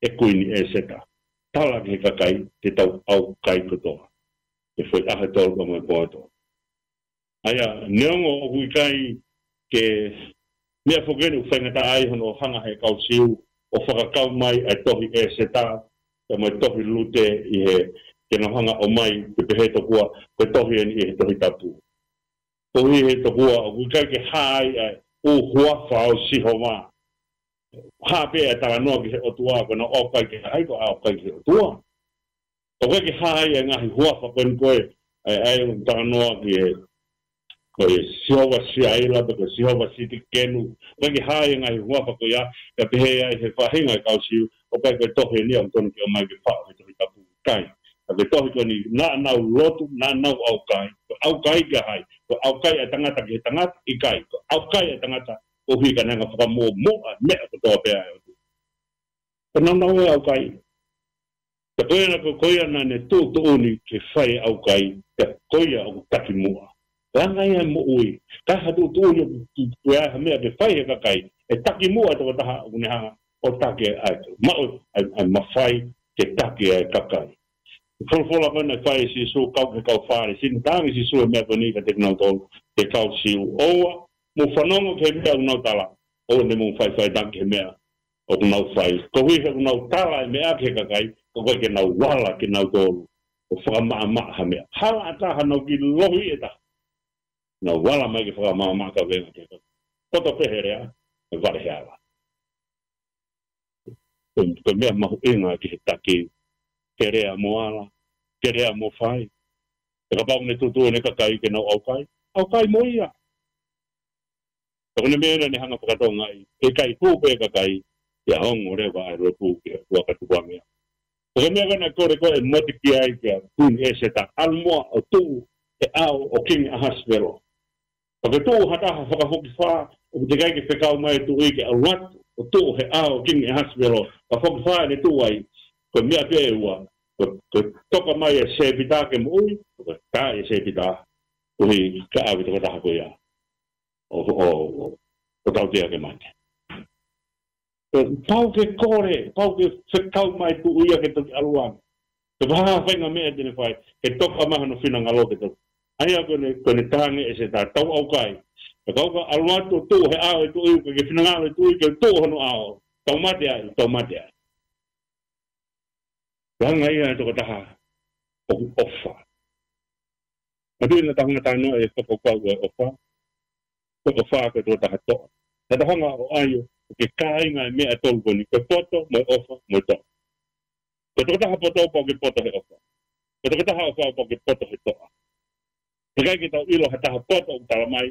ʻe Kuini ʻEseta. Tala ki he kakai, te tau ʻaukai kotoa. He foʻi ʻaho ʻe tolu pea mo e pō ʻe tolu. ʻA ia, neongo ʻoku ʻikai ke meʻa foki eni ʻoku faingataʻa ai hono hanga he kau Siu ʻo fakakau mai ʻa e tohi ʻEseta, pea mo e tohi Lute ʻi he, ke nau hanga ʻo ʻomai, ke pehē tokua, ko e tohi eni ʻi he Tohi Tapu. Koeʻuhi he tokua, ʻoku ʻikai ke hā ai ʻa e ʻū huafa ʻo Sihova. Hā pē ʻa e talanoa ki he ʻOtua, ko ʻenau ʻaukai ki he ʻai, ko e ʻaukai ki he ʻOtua. Ka ʻoku ʻikai ke hā ai e ngaahi huafa ko eni ko ē, ʻa e, ʻa e talanoa ki he, ko e Sihova Siaila, pe ko e Sihova Sitikenu. ʻOku ʻikai ke hā ai e ngaahi huafa ko ia, ka pehē ai he faʻahinga e kau Siu, ʻoku ʻikai ko e tohi eni ʻoku totonu ke ʻomai ke faʻo he Tohi Tapu, ʻikai. Ka ko e tohi ko eni naʻa nau lotu, naʻa nau ʻaukai. Ko e ʻaukai kia hai? Ko e ʻaukai ʻa e tangata ki he tangata? ʻIkai. Ko e ʻaukai ʻa e tangata koeʻuhi ka ne hanga fakamuʻomuʻa e meʻa kotoa pē ʻa e ʻOtua. Ko e naunau e ʻaukai. Pea ko ia naʻa, ko, ko ia naʻa ne tuʻutuʻuni ke fai e ʻaukai, pea ko ia ʻoku taki muʻa. Langa ia e moʻui, ka ha tuʻutuʻuni ʻoku, ʻoku, ʻoku ʻi ai ha meʻa ke fai he kakai, ʻe taki muʻa e tokotaha ʻoku ne hanga ʻo taki ʻa e, maʻu ʻa e, ʻa e mafai ke taki ʻa e kakai. Folofola ko ē naʻe fai ʻe Sīsū kau ki he kau Fālesi, naʻe talaange ʻe Sīsū e meʻa ko eni kiate kinautolu, ki he kau Siu, ʻoua mou fanongo ki he meʻa ʻoku nau tala, ʻoua naʻa mou faʻifaʻitaki ki he meʻa ʻoku nau fai. Koeʻuhi he ʻoku nau tala e meʻa ki he kakai, ka ʻoku ʻikai ke nau ala kinautolu ʻo fakamaʻamaʻa ha meʻa. Hala ʻatā hanau kiʻi lohi ʻe taha. Nau ala mai ke fakamaʻamaʻa kavenga ki he kakai. Poto pē he lea, ʻe vale he ala. Ko e, ko e meʻa mahuʻinga ki he taki, ke lea mo ala, ke lea mo fai. Pea kapau ʻoku ne tuʻutuʻuni e kakai ke nau ʻaukai, ʻaukai mo ia. Ka ko e meʻa naʻa ne hanga fakatokangaʻi, ʻe ʻikai hū pē kakai, pea ongo leva ʻa e lotu ki he ʻOtua ka tukuange ia. Ko e meʻa ko ē naʻe kole ko ē ʻe Motekiai kia Kuini ʻEseta, ʻalu muʻa ʻo tuʻu he ʻao ʻo Kingi ʻAhasivelo. Ka ke tuʻu ha taha fakafokifā, ʻoku teʻeki ai ke fekau mai e tuʻi ke ʻalu atu ʻo tuʻu he ʻao ʻo Kingi ʻAhasivelo, ka fokifā ʻene tuʻu ai, ko e meʻa pē ʻe ua, ko, ko e toka mai e sēpita ke moʻui, ko e tā e sēpita, koeʻuhi ka ʻave tokotaha ko ia ʻo, ʻo, ʻo, ʻo tautea ke mate. Pau ke kole, pau ke fekau mai e tuʻi ia ke toki ʻalu ange. Ke vaha faʻahinga meʻa te ne fai, ke toka mai hono finangalo ke toki. ʻA ia ko ʻene, ko ʻene talaange ʻe ʻEseta, tau ʻaukai. Ka ke ʻalu atu ʻo tuʻu he ʻao e tuʻi, ʻoku ʻikai ke finangalo e tuʻi ke tuʻu hono ʻao. Tau mate ai, tau mate ai. Langa ia e tokotaha ʻoku ʻofa. Manatuʻi naʻa tau hanga ʻo talanoa ʻi he fakakaukau ʻo e ʻofa. Ko e ʻofa ko e tokotaha toʻa. Naʻa tau hanga ʻo ʻai ʻo, ʻo ke kāinga e meʻa ʻe tolu ko eni, ko e poto, mo e ʻofa, mo e toʻa. Ko e tokotaha poto pau ke poto he ʻofa. Ko e tokotaha ʻofa pau ke poto he toʻa. He ʻikai ke tau ʻilo ha taha poto ʻoku tala mai,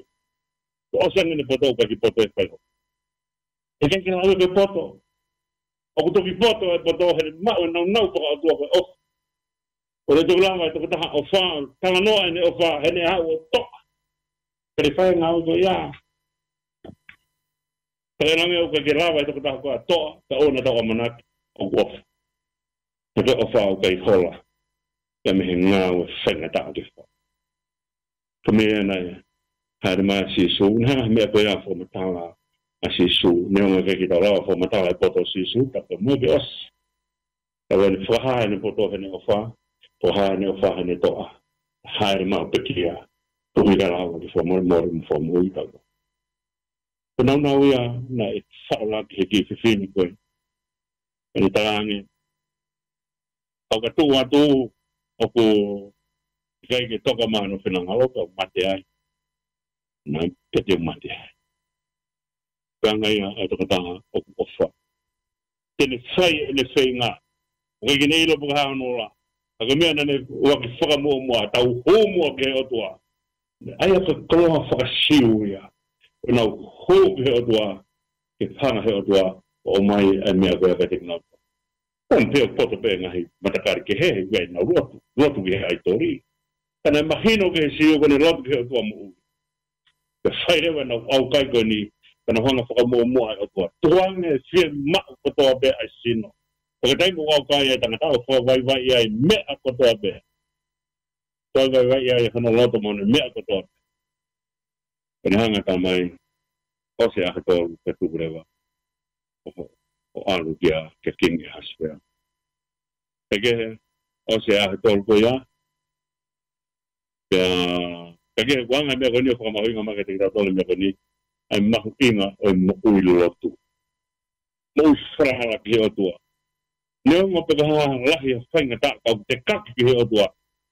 kuo ʻosi ange ʻene poto ʻoku ʻikai ke poto he fai ʻofa. He ʻikai ke lava ke poto. ʻOku toki poto e poto heʻene maʻu e nāunau fakaʻotua ko e ʻofa. ʻO ne toki lava e tokotaha ʻofa, talanoa ʻene ʻofa, heʻene haʻu ʻo toʻa. Pea ne fai e ngāue ko ia. Pea ʻikai ke lava e tokotaha ko ia ʻo toʻa, ka ʻoua naʻa tau ʻamanaki ʻoku ʻofa. He ko e ʻofa ʻoku ʻikai hola ia mei he ngāue faingataʻa ke fai. Ko e meʻa ia naʻe hāʻele mai ai ʻa Sīsū, naʻe hanga ʻe he meʻa ko ia ʻo fakamatala ʻa Sīsū, neongo ʻikai ke tau lava ʻo fakamatala e poto ʻo Sīsū, ka ko e moʻoni ke ʻosi. Ka ʻoku ne fakahā ʻene poto heʻene ʻofa, fakahā ʻene ʻofa heʻene toʻa. Hāʻele mai ʻo pekia, tuʻu ʻi he lava ke fakamolemole mo fakamoʻui kitautolu. Ko e nāunau ia naʻe faʻo leva ki he kiʻi fefine ko ē. Pea ne talaange, ʻoku ou tuʻu atu ʻoku ʻikai ke toka mai hono finangalo, ka u mate ai. Naʻe pehē te u mate ai. Ko e anga ia ʻo e tokotaha ʻoku ʻofa. Te ne fai ʻene feinga. ʻOku ʻikai ke ne ʻilo pe ko e hā hono ola. Ka ko e meʻa naʻa ne ʻuluaki fakamuʻomuʻa, tau hū muʻa ki he ʻOtua. ʻA ia ko e koloa faka-Siu ia. ʻO nau hū ki he ʻOtua, ke hanga ʻe he ʻOtua ʻo ʻomai e meʻa ko ia kiate kinautolu. Pompeo poto pē ngaahi matakali kehe, he ʻikai ke nau lotu, lotu ki he ʻaitoli. Ka naʻe mahino ki he Siu ko ʻene lotu ki he ʻOtua moʻui. Pea fai leva ʻenau ʻaukai ko eni, ka nau hanga fakamuʻomuʻa e ʻOtua. Tukuange fiemaʻu kotoa pē ʻa e sino. Pea ko e taimi ʻoku ʻaukai ai e tangata ʻo fakavaivai ai e meʻa kotoa pē. Fakavaivai ai e hono loto mo ʻene meʻa kotoa pē. Pea ne hanga ʻo talamai, ʻosi e ʻaho ʻe tolu pea tuku leva ʻo, ʻo ʻalu kia, kia Kingi ʻAhasivelo. Pea kehe, ʻosi e ʻaho ʻe tolu ko ia, pea, pea kehe, ko e anga e meʻa ko eni ʻoku fakamahuʻinga mai kiate kitautolu e meʻa ko eni, ʻa e mahuʻinga ʻo e moʻui lotu. Moʻui falala ki he ʻOtua. Neongo pe ko e hā lahi e faingataʻa, ka ʻoku tekaki ki he ʻOtua,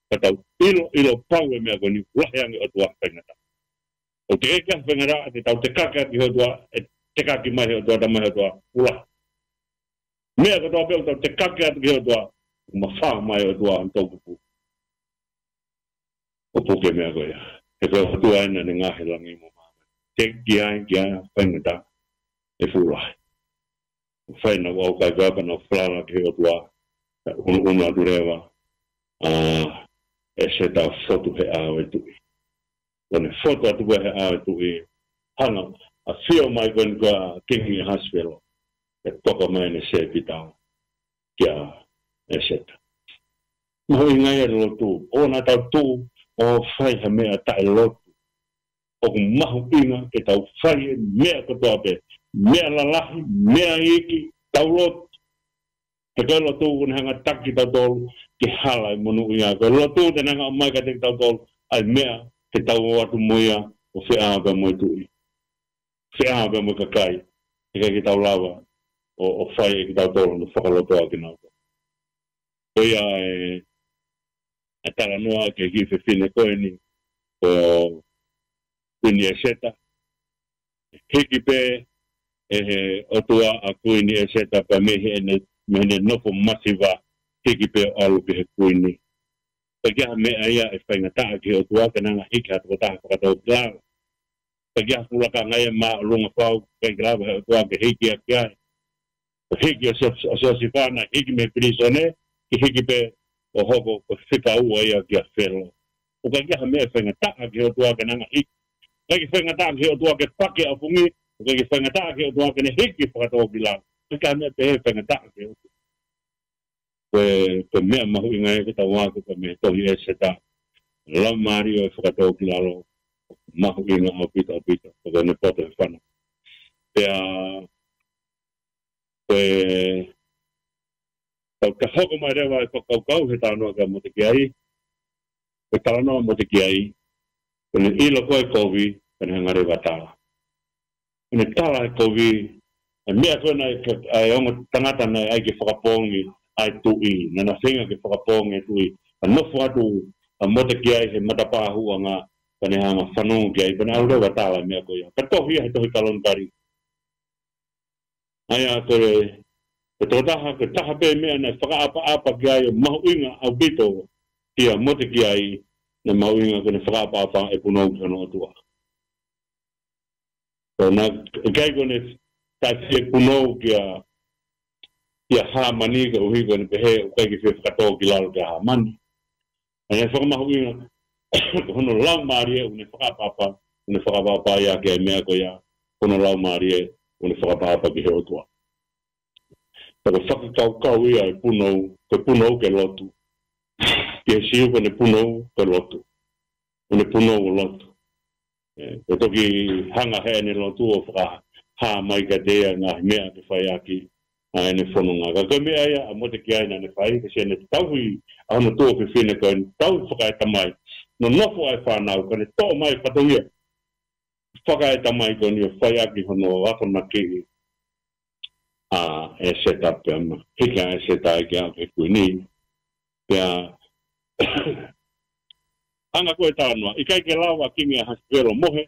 ka tau ʻilo, ʻilo pau e meʻa ko eni, lahi ange ʻOtua faingataʻa. ʻOku teʻeki ai faingataʻa, te tau tekaki atu ki he ʻOtua, ʻe tekaki mai he ʻOtua, talamai he ʻOtua, ʻoku lahi. Meʻa kotoa pē ʻoku tau tekaki atu ki he ʻOtua, ʻoku mafao mai e ʻOtua ʻo ne toʻukupu. ʻO puke e meʻa ko ia. He ko e ʻOtua ʻeni naʻa ne ngaohi e langi mo māmani. Teʻeki ai ke ʻi ai ha faingataʻa ʻe fuʻu lahi. Fai ʻenau ʻaukai ko ia pea nau falala ki he ʻOtua. Pea ʻunuʻunu atu leva ʻa ʻEseta ʻo fotu he ʻao ʻo e tuʻi. Ko ʻene fotu atu ko ē he ʻao ʻo e tuʻi, hanga ʻo afio mai ko eni ko ē ʻa Kingi ʻAhasivelo, ʻo toka mai ʻene sēpita kia ʻEseta. Mahuʻinga ia e lotu, ʻoua naʻa tau tuʻu ʻo fai ha meʻa taʻelotu. ʻOku mahuʻinga ke tau fai e meʻa kotoa pē, meʻa lalahi, meʻa iiki, tau lotu. He ko e lotu ʻoku ne hanga ʻo taki kitautolu ki he hala ʻo e monūʻia. Ko e lotu te ne hanga ʻo ʻomai kiate kitautolu ʻa e meʻa ke tau ō atu mo ia ʻo feʻao pea mo e tuʻi, feʻao pea mo e kakai. He ʻikai ke tau lava ʻo, ʻo fai ʻe kitautolu hono fakalotoa kinautolu. Ko ia e, e talanoa ki he kiʻi fefine ko eni, ko Kuini ʻEseta. Hiki pē ʻe he ʻOtua ʻa Kuini ʻEseta pea mei heʻene, mei heʻene nofo masiva, hiki pē ʻo ʻalu ki he kuini. ʻIkai ke ʻi ai ha meʻa ia ʻe faingataʻa ki he ʻOtua ke ne hanga ʻo hiki ha tokotaha fakatōkilalo. ʻIkai ke ʻi ai ha fuʻu lakanga ia māʻolunga fau, ʻikai ke lava he ʻOtua ke hiki ia ki ai. Ko e hiki ʻo Siosi-, ʻo Siosifa naʻe hiki mei he pilīsone, ke hiki pē ʻo hoko ko e fika ua ia kia Felo. ʻOku ʻikai ke ʻi ai ha meʻa ʻe faingataʻa ki he ʻOtua ke ne hanga ʻo hiki. ʻIkai ke faingataʻa ki he ʻOtua ke paki ʻa e fungi, ʻoku ʻikai ke faingataʻa ki he ʻOtua ke ne hiki fakatōkilalo. ʻIkai ke ʻi ai ha meʻa pehē ʻe faingataʻa ki he ʻOtua. Ko e, ko e meʻa mahuʻinga ia ke tau ako ko e meʻa tohi ʻEseta. Laumālie ʻo e fakatōkilalo, mahuʻinga ʻaupito, ʻaupito, ko ʻene poto he fana. Pea, ko e, tau ka hoko mai leva e fakakaukau he talanoa kia Motekiai, ko e talanoa Motekiai, ko ʻene ʻilo ko e kovi, ko ʻene hanga leva ʻo tala. ʻO ne tala e kovi, e meʻa ko ē naʻe ka-, ʻa e ongo tangata naʻe ʻai ke fakapoongi ʻa e tuʻi, naʻa na feinga ke fakapoongi e tuʻi, ka nofo atu ʻa Motekiai he matapā huʻanga, pea ne hanga ʻo fanongo ki ai, pea ne ʻalu leva ʻo tala e meʻa ko ia. Pea tohi ia he tohi Kalonikali. ʻA ia ko e, ko e tokotaha, ko e taha pē meʻa naʻe fakaʻapaʻapa ki ai ʻo mahuʻinga ʻaupito kia Motekiai, naʻe mahuʻinga ko ʻene fakaʻapaʻapa e punou ki hono ʻOtua. Ko ʻene ʻikai ko ʻene taʻe fie punou kia, kia Hāmani, koeʻuhi ko ʻene pehē ʻoku ʻikai ke fie fakatō ki lalo kia Hāmani. ʻA ia ʻoku fakamahuʻinga, ko hono laumālie ʻoku ne fakaʻapaʻapa, ʻoku ne fakaʻapaʻapa ia ki he meʻa ko ia, ko hono laumālie ʻoku ne fakaʻapaʻapa ki he ʻOtua. Pea ko e fakakaukau ia e punou, ko e punou ke lotu. Ki he Siu ko ʻene punou ke lotu. ʻOku ne punou ʻo lotu. ʻE, ʻe toki hanga heʻene lotu ʻo fakahā mai kiate ia e ngaahi meʻa ke fai ʻaki ʻa ʻene fononga. Ka ko e meʻa ia ʻa Motekiai naʻa ne fai, ke siʻene tauhi ʻa hono tuofefine ko ʻene tauhi fakaetamai. Nonofo ʻa e fānau, ka ne toʻo mai e fatongia fakaetamai ko eni ʻo fai ʻaki hono akonaki ʻa ʻEseta, pea mo hiki ʻa ʻEseta ki he ʻao ʻo e kuini. Pea hanga ko e talanoa, ʻikai ke lava ʻa Kingi ʻAhasivelo ʻo mohe,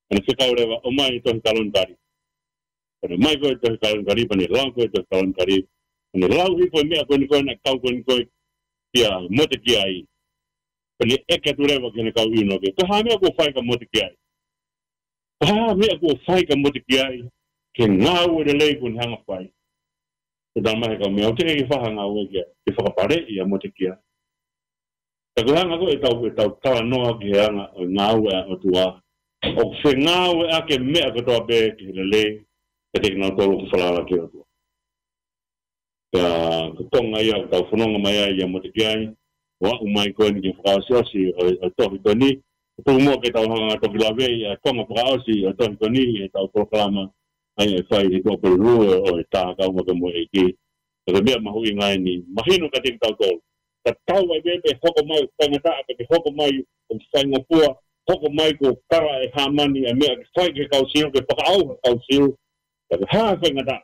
pea ne fekau leva ʻo ʻomai e tohi Kalonikali. Pea ne ʻomai ko e tohi Kalonikali, pea ne lau ko e tohi Kalonikali. Pea ne lau hifo e meʻa ko eni ko ē naʻe kau ko eni ko ē kia Motekiai. Pea ne ʻeke atu leva ki heʻene kau ʻiuno ke, ko e hā e meʻa kuo fai kia Motekiai? Ko e hā e meʻa kuo fai kia Motekiai ki he ngāue lelei kuo ne hanga ʻo fai? Pea tala mai he kau meʻa, ʻoku teʻeki ke fai ha ngāue ke, ke fakapaleʻi ʻa Motekiai. Ka ko e anga ko ē ʻetau, ʻetau talanoa ki he anga ʻo e ngāue ʻa e ʻOtua, ʻoku fengāueʻaki e meʻa kotoa pē ki he lelei, kiate kinautolu ʻoku falala ki he ʻOtua. Pea ko e konga ia ʻoku tau fononga mai ai ʻia Motekiai, ʻo aʻu mai ko eni ki he fakaʻosiʻosi ʻo, ʻo e tohi ko eni, ʻoku tuku muʻa ke tau hanga ʻo toki laveʻi ʻa e konga fakaʻosi ʻo e tohi ko eni ʻi heʻetau polokalama, ʻa ia ʻe fai he Tuʻapulelulu ʻo e taha kaungā pea mo e ʻEiki. Ka ko e meʻa mahuʻinga eni, mahino kiate kitautolu. Tatau ai pē pe hoko mai ʻoku faingataʻa, pe ke hoko mai ʻoku faingofua, hoko mai kuo tala ʻe Hāmani ʻa e meʻa ke fai ki he kau Siu, ke fakaʻauha e kau Siu. Ka ko e hā e faingataʻa,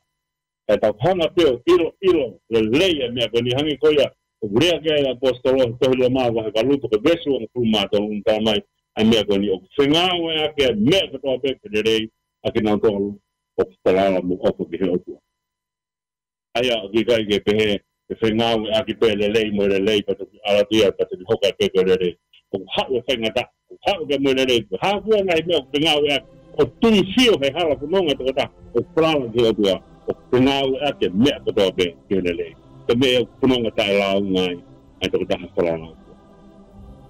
kae tau hanga pē ʻo ʻiloʻilo lelei ʻa e meʻa ko eni, hangē ko ia ʻoku lea ki ai ʻa e ʻaposetolo he tohi Loma vahe valu, ko e veesi uongofulu mā tolu, ʻoku tala mai ʻa e meʻa ko eni, ʻoku fengāueʻaki ʻa e meʻa kotoa pē ki he lelei ʻa kinautolu ʻoku falala mo ʻofa ki he ʻOtua. ʻA ia ʻoku ʻikai ke pehē ʻe fengāueʻaki pē lelei mo e lelei, pea toki ʻalu atu ia, pea toki hoko ai pē ko e lelei. ʻOku haʻu e faingataʻa, ʻoku haʻu pē mo e lelei, ʻoku haʻu pē ngaahi meʻa ʻoku fengāueʻaki, ʻo tuifio he hala fononga e tokotaha ʻoku falala ki he ʻOtua, ʻoku fengāueʻaki e meʻa kotoa pē ki he lelei. Ko e meʻa ia ʻoku fononga taʻelāunga ai ʻa e tokotaha falala ʻOtua.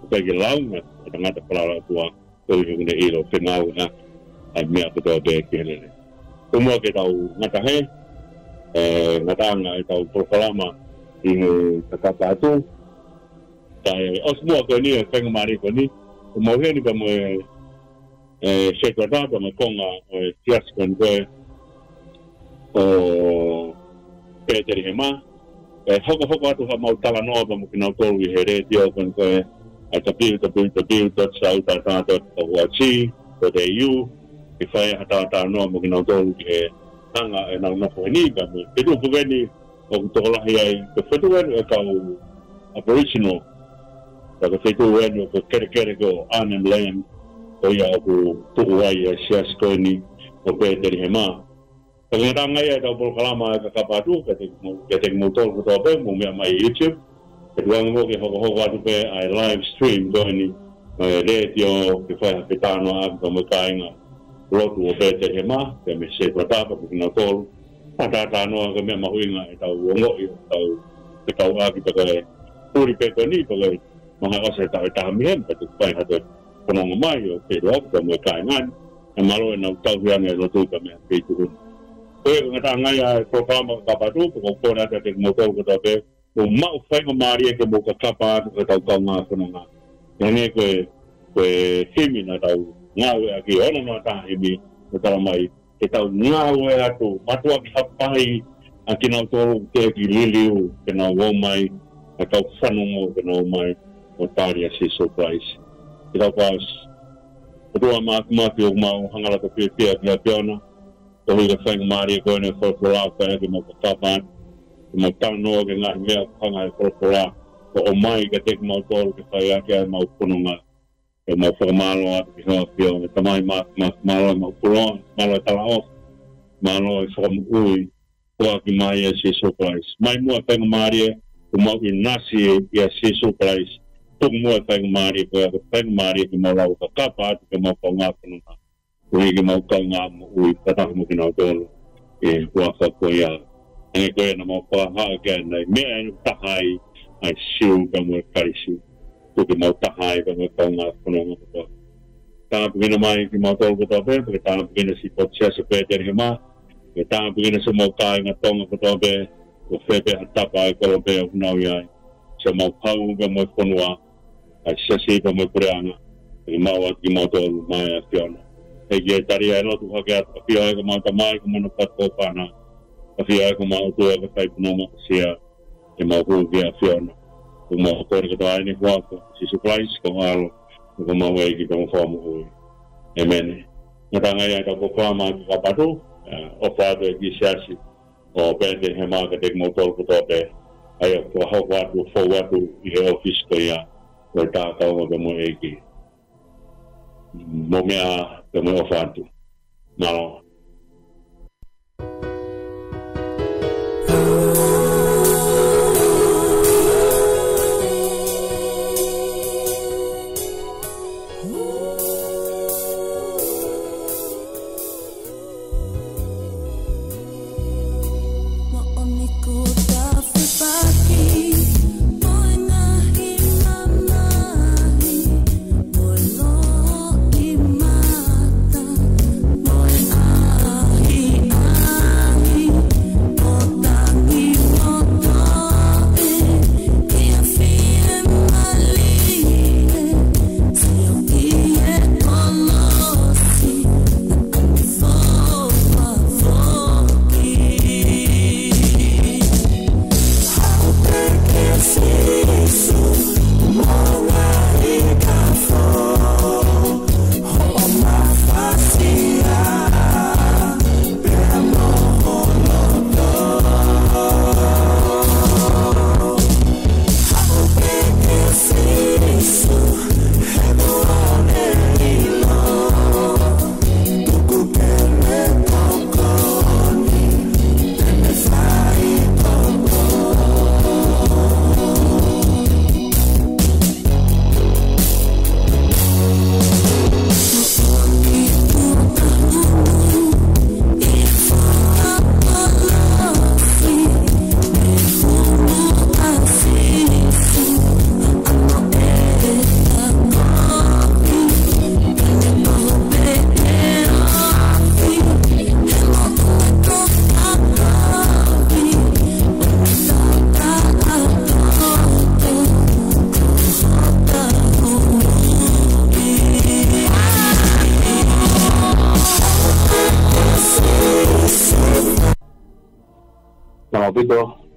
ʻOku ʻikai ke lāunga e tangata falala ʻOtua, koeʻuhi he ʻoku ne ʻilo ʻoku fengāueʻaki ʻa e meʻa kotoa pē ki he lelei. Tuku muʻa ke tau ngata hē, ʻe, ngataʻanga ʻetau polokalama ʻi he kakapa atu. Kae ʻosi muʻa ko eni e faingamālie ko eni, ʻoku mau ʻi heni pea mo e, ʻe, setuata pea mo e konga ʻo e siasi ko eni ko ē ʻo Pētelihema. ʻE hokohoko atu haʻamau talanoa pea mo kinautolu ʻi he letiō ko eni ko ē, ʻa e www dot sautata dot org dot au, ke fai ha talanoa mo kinautolu ki he anga ʻenau nofo heni, pea mo e feituʻu ko eni ʻoku tokolahi ai, ko e feituʻu eni ʻo e kau Aboriginal, pea ko e feituʻu eni ʻo e kelekele ko Arnhem Land, ko ia ʻoku tuʻu ai e siasi ko eni ʻo Pētelihema. Ka ko e ngataʻanga ia ʻetau polokalama ʻi he kakapa atu, kiate, kiate kimoutolu kotoa pē ʻoku mou meʻa mai ʻi YouTube. Ke tuku ange muʻa ke hokohoko atu pē ʻa e live stream ko eni, ʻa e letiō, ke fai ha fetalanoaʻaki pea mo e kāingalotu ʻo Pētelihema, pea mo e setuata pea mo kinautolu. Pea talanoa ki he meʻa mahuʻinga ʻetau ongoʻi, ʻetau fekauʻaki pea ko e huli pē ko eni, pea ko e maha ʻosi e taʻu ʻe taha mei heni, pea toki fai ha toe fononga mai ʻo feʻiloaki pea mo e kāinga ni. ʻE mālō ʻenau tauhi ange e lotu pea mo e feituʻu ni. Ko e ngataʻanga ia e polokalama ʻi he kakapa atu, pea ʻoku ou kole atu kiate kimoutolu kotoa pē, mou maʻu faingamālie ke mou kakapa atu ki heʻetau kaungā fononga. Hangē ko e, ko e himi naʻa tau ngāueʻaki, ono noa taha himi, ʻoku tala mai, ke tau ngāue atu, mātuʻaki hapai ʻa kinautolu ʻoku teʻeki liliu, ke nau ō mai, ʻa e kau fanongo ke nau ō mai ʻo tali ʻa Sīsū Kalaisi. Ke tau fakaʻosi. ʻOtua Māfimafi, ʻoku mau hanga ʻo loto fiefia ki he ʻAfiona, koeʻuhi ko e faingamālie ko eni e folofola ʻoku fai ke mau kakapa atu, ke mau talanoa ki he ngaahi meʻa ʻoku hanga ʻe he folofola ʻo ʻomai kiate kimautolu ke fai ʻaki ʻa ʻemau fononga. ʻOku mau fakamālō atu ki he ʻAfio, ʻe Tamai, mau, mau, mālō ʻemau fononga, mālō e talaʻofa, mālō e fakamoʻui, ʻoku ʻoatu mai ʻe Sīsū Kalaisi. Mai muʻa e faingamālie, ʻoku mau ʻinasi ʻia Sīsū Kalaisi. Tuku muʻa e faingamālie, ko e faingamālie ke mau lava ʻo kakapa atu ki heʻemau kaungā fononga. Koeʻuhi ke mau kaungā moʻui fakataha mo kinautolu ʻi he huafa ko ia. Hangē ko ia naʻa mau fakahā ki ai ʻanenai, meʻa ʻe taha ai ʻa e Siu pea mo e Kalisi. Tuku ke mau taha ai pea mo e kaungā fononga kotoa. Tāpuekina mai kimautolu kotoa pē, pea ke tāpuekina siʻi potu siasi ʻo Petelihema, pea ke tāpuekina siʻomou kāinga Tonga kotoa pē, ʻo fē pē ha tapa ʻo e kolope ʻoku nau ʻi ai. Siʻomau hau pea mo e fonua, ʻa e siasi pea mo e puleʻanga, ke mau ʻoatu kimautolu mai ʻAfiona. ʻEiki, ʻe tali ʻa e lotu hake atu, ʻAfio ʻa e ko mau Tamai, ko mau Fatu ko Pana, ʻAfio ʻa e ko mau ʻOtua, ko e fai punonga ko sia, ke mau hū ki he ʻAfiona. ʻOku mau kole kotoa ʻi he huafa ʻo Sīsū Kalaisi ko ho ʻAlo, ko homau ʻEiki pea mo e Fakamoʻui. ʻĒmeni. Ngataʻanga ia ʻetau polokalama ki Kapatu, ʻa, ʻofa atu ki he siasi ʻo Petelihema kiate kimoutolu kotoa pē, ʻa ia ʻoku fakahoko atu, fou atu ʻi he ʻōfisi ko ia ʻo e tākau pea mo e ʻEiki. Mou meʻa pea mou ʻofa atu. Mālō. Mālō ʻaupito,